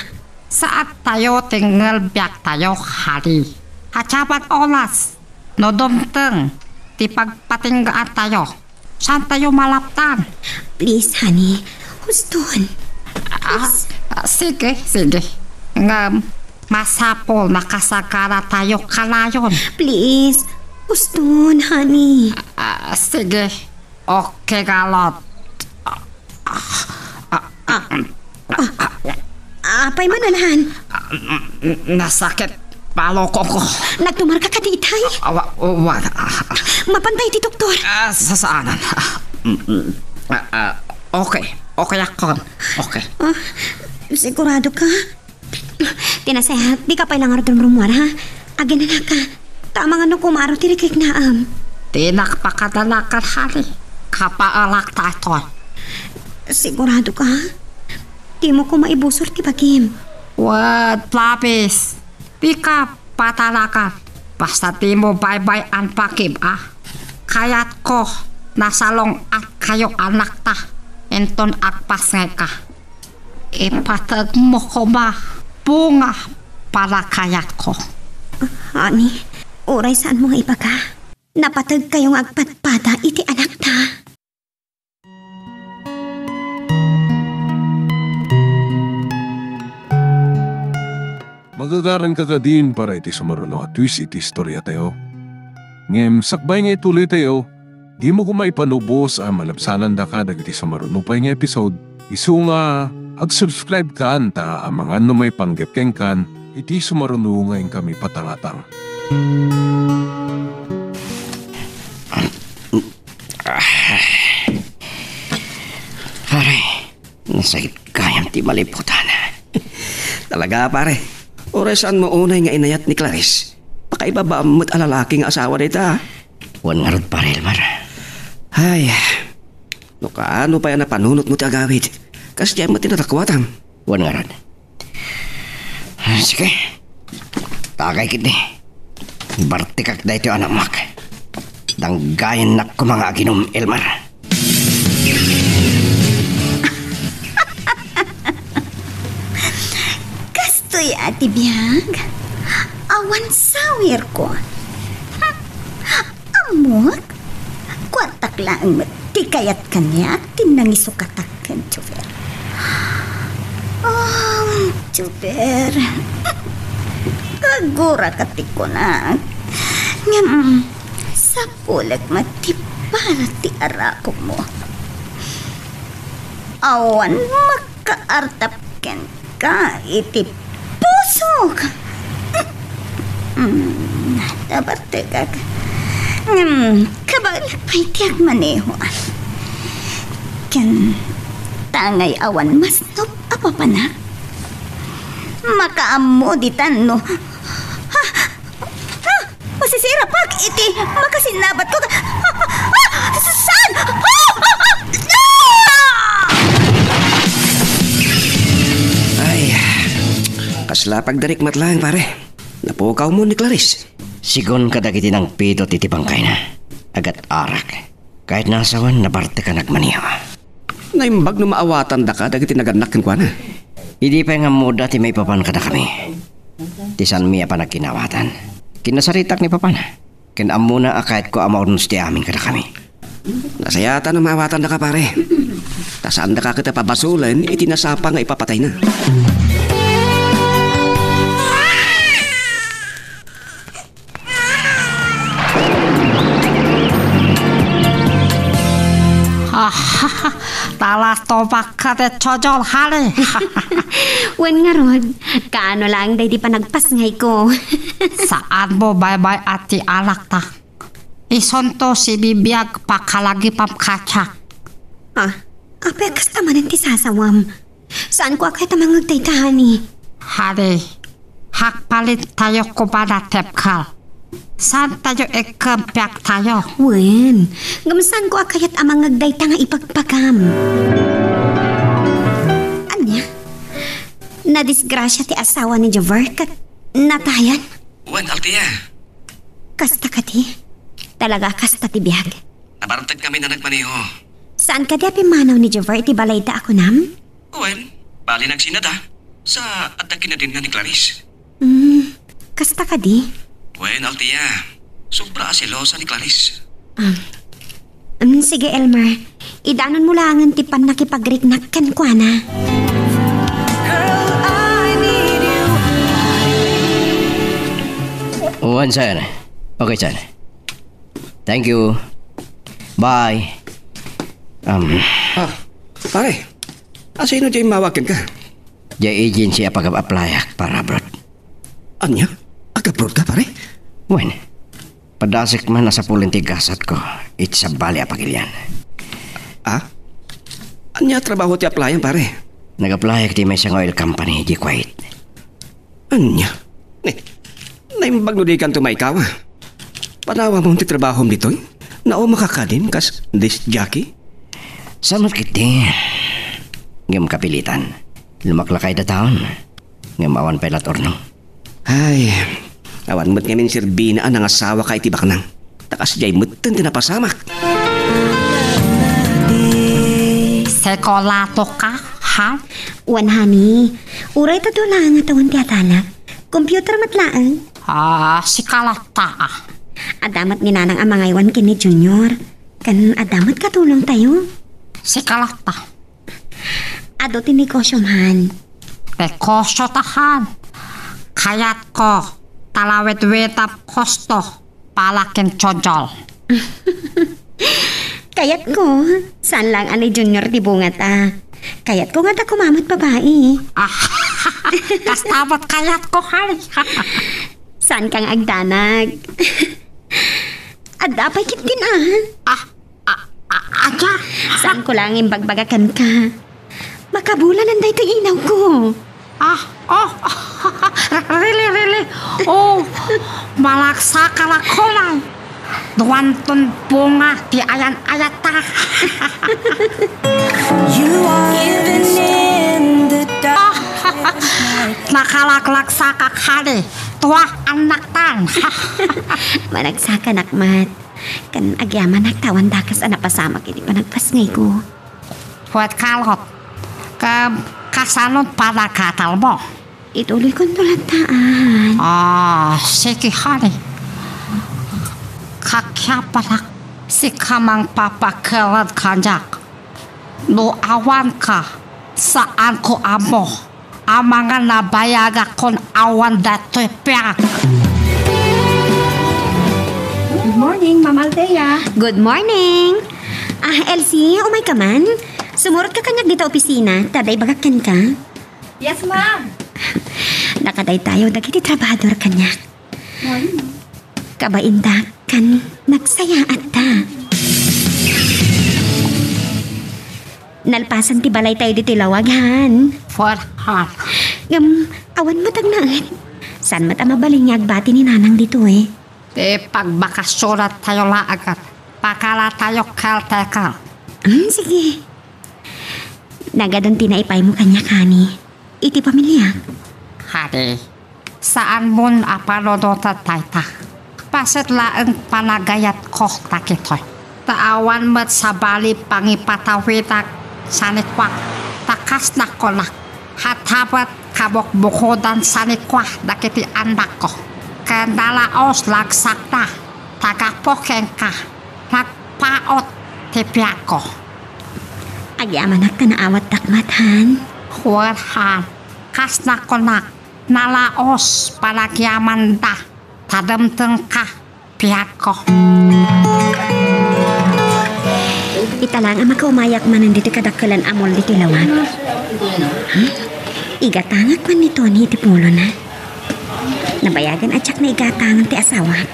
Saan tayo ti ngelbiak tayo, honey. Achabat olas, no dumteng ti pagpatinggaan tayo. Saan tayo malaptan? Please, honey. Huston. Ah, ah, sige, sige. Ngem, masapul nakasagana tayo kanayon. Please. Huston, honey. Ah, sige. Okay, ngarud. Ah, ah, ah, ah, ah. Apay man, Alhan? Ah, n-, n-, nasakit. Palokoko. Nagtumar ka kadi itay? Ah, wa-, wa-, ah, ah. Mapantay ti doktor. Ah, sasaanan. Ah, mm, mm. Ah, ah, okay. Okay akon. Okay. Ah, sigurado ka? Ti nasayaat, dika pay la ngarud rumrummuar, ha? Aginanaka. Ta amangan no kumaro ti rikriknaam. Dinak pakadalakan, honey. Kapaelak daytoy. Sigurado ka? Dimo koma ibusor ti bagim. Wen, promise. Dika patalakan. Basta dimo baybay-an bagim, a. Kayatko, nasalong-at kayo anakta. Inton agpasngayka. Ipategmo koma, bunga, para kayatko. Honey, uray saanmo nga ibaga. Napateg kayo nga agpadpada iti anakta. Magagaran ka kadin para iti sumaruno a twist iti istoriatayo. Ngem sakbay nga ituloytayo, dimo koma ipanubos a malabsanandaka dagiti sumaruno pay nga episode, isu nga ag-subscribe-kan ta amangan no maipanggep kenkan iti sumaruno nga inkami patangatang. Pare, nasakit gayam ti maliputan. Talaga, pare. Uray saanmo unay nga inayat ni Clarice. Pakaibabaam met a lalaki nga asawa dayta. Wen ngarud, Pare Elmer. Ay, no kaano pay a napanunotmo ti agawid, kas diay met ti nadakuatam. Wen ngarud. Ah, sige. Tagay ketdi. Bartekak daytoy a naammoak. Danggayannak koma nga aginum, Elmer. Kastoy a ti biag, awan sawirko. Ammok, kuartak laeng met ti kayat kaniak ti nangisukatak ken Jover. Oh, Jover, aguraka ti kunak. Ngem, sapulek met ti para ti arakmo. Awan makaartap kenka iti pusok. Mm, nabartekak. Ngem, kabaelak pay ti agmaneho. Ken tangay awan masnop a papanak. Makaammo ditan no. Ha? Ha? Masisirapak iti makasinnabatko. Ah! Ah! Saan? Ah! Ah! Ah! Ay, kasla pagdarikmat laeng, pare. Napukawmo ni Clarice. Sigun kadagiti nangpidot iti bangkayna, agat-arak. Kayatna a sawen, nabartek a nagmaniho. Naimbag no maawatandaka dagiti nagannak kenkuana. Idi pay nga ammoda ti maipapan kadakami, ti saanmi a panagkinaawatan. Kinasaritak ni Papana, ken ammona a kayatko a maurnos ti amin kadakami. Nasayaatan a maawatandaka, pare. Ta saandaka ket a pabasolen iti nasapa nga ipapatayna. Talasto bakka ti Chojol, honey. Wen ngarud, kaano laeng daydi panagpasngayko? Saanmo baybay-at ti alakta. Isunto sibibiag pakalagipam kaniak. Ah, apay a kasta manen ti sasawam? Saanko a kayat a mangngeg dayta, honey. Honey, hakpalentayo koma a tepkal. Saantayo ikkan piaktayo. Wen, ngem saanko a kayat a mangngeg dayta nga ibagbagam. Ania? Nadisgrasia ti asawa ni Jover ket natayan? Wen, Althea. Kasta kadi? Talaga a kasta ti biag? Nabartek ngamin a nagmaneho. Saan kadi a pimmanaw ni Jover iti balayda a kunam? Wen, bali nagsinada. Sa adda kinadinna ni Clarice. Hmm, kasta kadi? Wen, Althea. Sobra a selosa ni Clarice. Ah. Hmm, sige, Elmer. Idanonmo laengen ti pannakipagriknak kenkuana. Girl, I need you. Wen, sir. Okay, sir. Thank you. Bye. Um, Ah, pare, asino diay immawag kenka? Diay agency a pag-applyak para abroad. Ania? Ag-abroad ka, pare? Wen, padasek man a sapulen ti gasatko iti sabali a pagilian. Ah? Ania a trabaho ti applyan, pare? Nag-applyak iti maysa nga oil company idiay Kuwait. Ania? Ne, naimbag no dikanto maikawa. Panawamon ti trabahom ditoy? Naumaak kadin kas disc jockey? Saan met ketdi? Ngem kapilitan. Lumaklakay dataon. Ngem awan pay laturnong. Ay, awan met ngamin serbina a nangasawaka iti baknang. Ta kasdiay metten ti napasamak. Sekolatoka, ha? Wen, honey. Uray ta dua laeng a tawen ti atalek. Computer met laeng. Ah, sika latta, ah. Adda met ni Nanang a mangaywan ken ni Junior. Ken adda met katulongtayo. Sika latta. Adu ti negosiom, han. Negosio ta, han. Kayatko, ta lawedwedam kosto, palakin Chojol. Kayatko, saan lang a ni Junior ti bungata. Kayatko nga adda koma met babai. Ah, kasta met kayatko, han. Saan kang agdanag? Adda pay ketdin, ah. Ah, ah, ah, ania? Saanko laeng imbagbaga kenka. Makabulanen daytoy inawko. Ah, oh, really, really. Oh, malagsakan a kulay. Duanton bunga ti ayan-ayatta. You are living in the dark. Nakalaglagsak, honey. Tua, annaktan. Managsakanak met. Ken agyamanak ta awan dakes a napasamak iti panagpasngayko. Wen, kalot. Ken kasanon panagkatalmo? Ituloykonto latta, han. Ah, sige, honey. Kakiapanak, sika mangpapakered kaniak. No awanka, saanko ammo. Amangan nabayagakon awan datoy piak. Good morning, Ma'am Althea. Good morning. Ah, Elsie, umayka man? Sumurot ka kaniak dita opisina, ta adda ibagak kenka. Yes, ma'am. Nakadaydayaw dagiti trabahador kaniak. Morning. Kabainda, ken nagsayaatta. Nalpasan ti balaytayo ditoy lawag, han. For her. Ngem, awan met agnaed. Saan met a mabalin nga agbati ni Nanang ditoy? Ti pagbakasionantayo laeng, pakalatayo caretaker. Hmm, sige. Nagaden ti naipaymo kaniak, honey. Iti pamiliak. Honey, saanmon a panunoten dayta. Paset laeng panagayatko dagitoy. Ta awan met sabali pangipatawidak sanikuak, ta kas nakunak, Hatabet kabukbukodan sanikua dagiti annakko. Ken nalaos lagsakda, ta gapu kenka, nagpaut ti biagko. Agyamanak ta naawatdak met, han? Wen, han, kas nakunak, nalaos panagyamanda, ta dumtengka, biagko. Ita lang a makaumayak manen ditoy kadakkelan a mall ditoy lawag. Hmm? Igatangak man ni Tony iti pulona. Nabayagen a diak naigatangan ti asawak.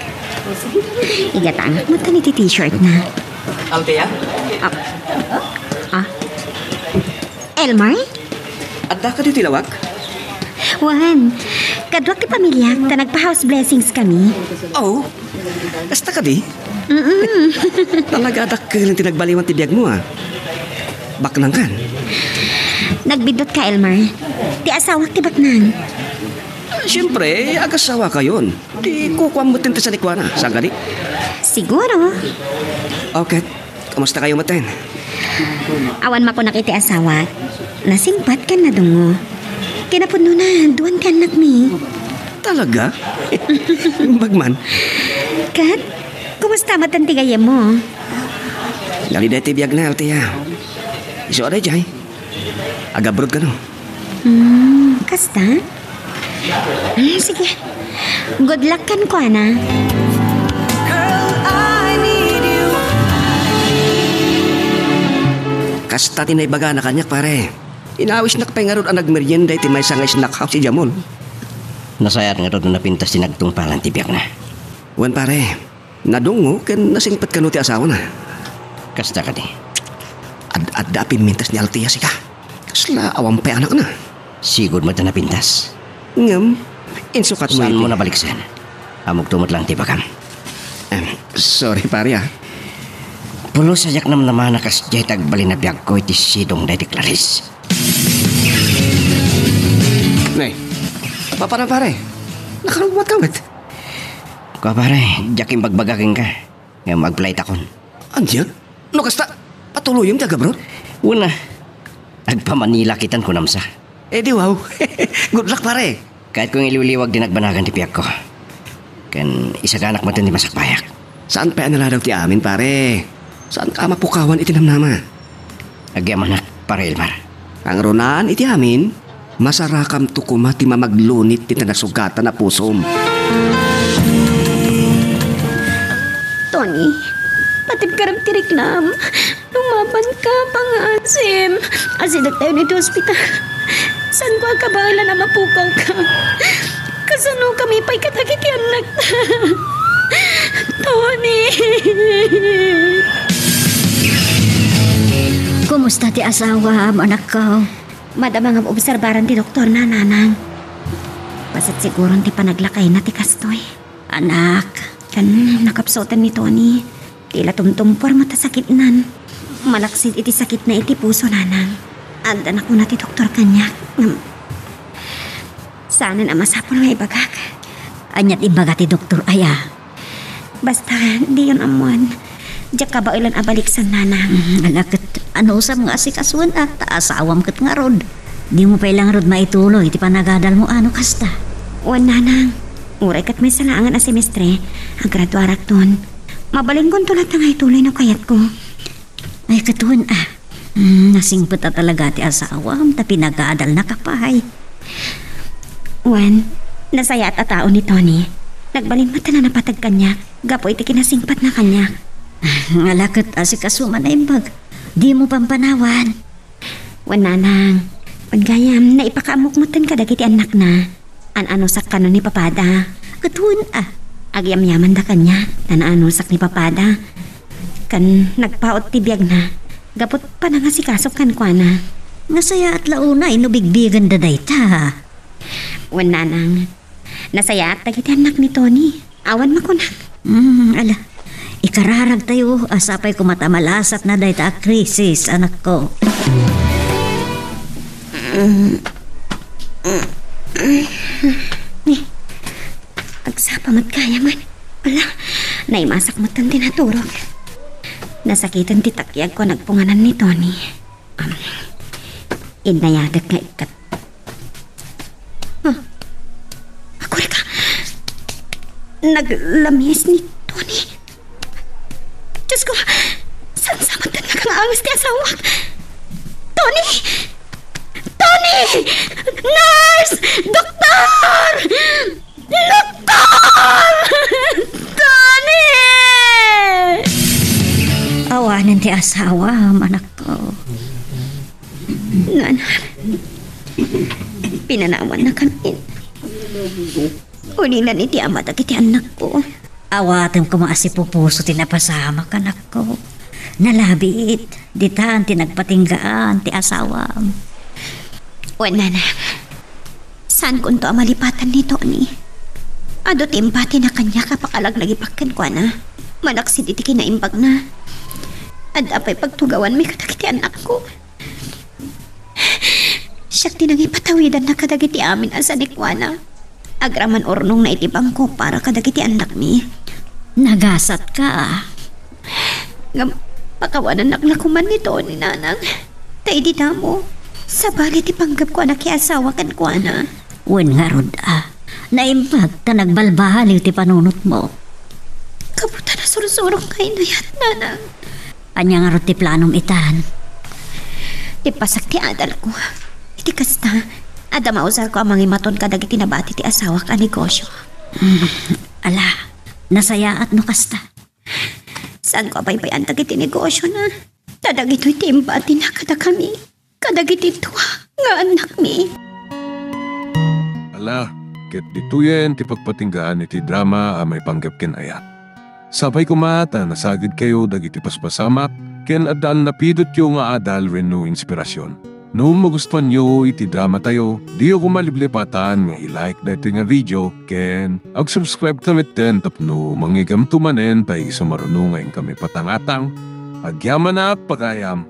Igatangak met iti t-shirtna. Althea? Ah. Ah? Elmar? Adda kadi ti lawag? Wen, kaduak ti pamiliak ta nagpa-house blessings kami. Oh, kasta kadi? Mm-mm. Talaga dakkel ti nagbaliwan ti biagmo, ah. Baknang kan? Nagbiddut ka, Elmar. Ti asawak ti baknang. Siyempre, agasawakayon. Ti kukuam met ti sanikuana, saan kadi? Siguro. Okay. Kumusta kayo maten? Awan makunak iti asawak. Nasingpat ken nadungngo. Kinapudnona, duan ti annakmi. Talaga? Bagman. Ket, kumusta maten ti gayyemmo? Nalida ti biagna, Althea. Isu a daydiay. Agabroad kano? Hmm, kasta? Hmm, sige. Good luck kenkuana. Kasta ti naibagana kaniak, pare. Inawisnak pay ngarud a nagmerienda iti maysa nga snack house idiay mall. Nasayaat ngarud no napintas ti nagtungpalan ti biagna. Wen, pare. Nadungngo ken nasingpet kano ti asawana. Kasta kadi? Ad-adda a pimmintas ni Althea sika. Kasla awan pay anakna. Sigud met a napintas. Ngem, insukatmo iti... Saanmo nabaliksan? Ammok met lang ti ibagam. Em, sorry, pare, ah. Pulos a diak namnamana kasdiay ti agbalin a biagko iti sidong daydi Clarice. Nay, papanan, pare? Nakarugmat ka met? Kua, pare, diak imbagbaga kenka. Ngem agplay takon. Ania? No kasta, patuloyem ti agabroad? Wen a. Agpamanila kitan kunam sa. Eh, di wow. Good luck, pare. Kayatko nga iliwliwag ti nagbanagan ti biagko. Ken isaganak met ti masakbayak. Saan pay a naladaw ti amin, pare? Saanka a mapukawan iti namnama? Agyamanak, pare Elmar. Kangrunaan iti amin, masarakamto koma ti mamaglunit ti ta nasugatan a pusom. Tony, patibkarem ti riknam. Lumabanka, pangaasim. Asidegtayon iti ospital. Saanko a kabaelan a mapukawka. Kasanokami pay kadagiti annakta? Tony! Kumusta ti asawam, anakko? Madama nga obserbaran ti doktorna, nanang. Bassit siguron ti panaglakayna ti kastoy. Anak, ken nakapsutan ni Tony. Ti la tumtumpuar met a sakitnan. Malaksid iti sakitna iti puso, nanang. Adda nakuna ti doktor kaniak. Ngem, saanen a masapul nga ibagak. Ania ti imbaga ti doktor aya? Basta, diyon ammoan. Diak kabaelan a baliksan, nanang. Mm, ala ket, anusam nga asikasuen a, ta asawam ket ngarud. Dimo pay la ngarud maituloy ti panagadalmo a no kasta. Wen, nanang. Uray ket maysa laengen a semestre, agraduarakton. Mabalinkonto latta nga ituloy no kayatko. Ay, ket wen a. Hmm, nasingpet a talaga ti asawam, ta pinagadalnaka pay. Wen, nasayaat a tao ni Tony. Nagbalin met a napateg kaniak, gapu iti kinasingpetna kaniak. Ala ket asikasom a naimbag. Dimo pampanawan. Wen, nanang. Wen gayam, naipakaammok metten kadagiti annakna. An-anusak kano ni papada. Ket wen a. Agyamyamanda kaniak, ta naanusak ni papada. Ken nagpaut ti biagna, gapu panangasikasok kenkuana. Nasayaat la unay no bigbigenda dayta. Wen, nanang. Nasayaat dagiti annak ni Tony. Awan makunak. Hmm, ala. Ikararagtayo, a sapay koma ta malasatna dayta a krisis, anakko. Ni, agsapa met gayam. Ala, naimasak met ti naturog. Nasakiten ti takyagko a nagpunganan ni Tony. Am, innayatek nga ikkat-, Naglamis ni Tony. Diyos ko, saan sa matan nga kangaangas ti asawak? Tony! Tony! Nurse! Doktor! Doktor! Tony! Awanen ti asawam, anakko. Nanang, pinanawannakami. Ulinan iti ama dagiti annakko. Awatem koma a sipupuso ti napasamak, anakko. Nalabit, ditan ti nagpatinggaan ti asawam. Wen, nanang, saankonto a malipatan ni Tony. Adu ti impatina kaniak a pakalaglagipak kenkuana, manaksit iti kinaimbagna. Adda pay pagtugawanmi kadagiti annakko. Siak ti nangipatawidanna kadagiti amin a sanikuana. Agraman urnongna iti bangko para kadagiti annakmi. Nagasatka. Ngem pakawanannak la koman ni Tony, nanang. Ta idi damo, sabali ti panggepko a nakiasawa kenkuana. Wen ngarud a, naimbag ta nagbalbaliw ti panunotmo. Kabutan a sursurok nga inayat, nanang. Ania ngarud ti planom itan? Ti pasak ti adalko. Iti kasta, adda mausarko a mangimaton kadagiti nabati ti asawak a negosio. Mm, ala, nasayaat no kasta. Saanko a baybay-an dagiti negosiona. Ta dagitoy ti imbatina kadakami, kadagiti dua nga annakmi. Ala, ket ditoyen ti pagpatinggaan iti drama a maipanggep ken ayat. Sapay koma ta nasagidkayo dagiti paspasamak ken adda a napidotyo nga adal wenno inspirasyon. No magustuanyo iti dramatayo, diyo koma liplipatan nga i-like daytoy nga video ken ag-subscribe ta metten tapno mangigamto manen ta isu maruno nga inkami patangatang. Agyamanak, pagayam!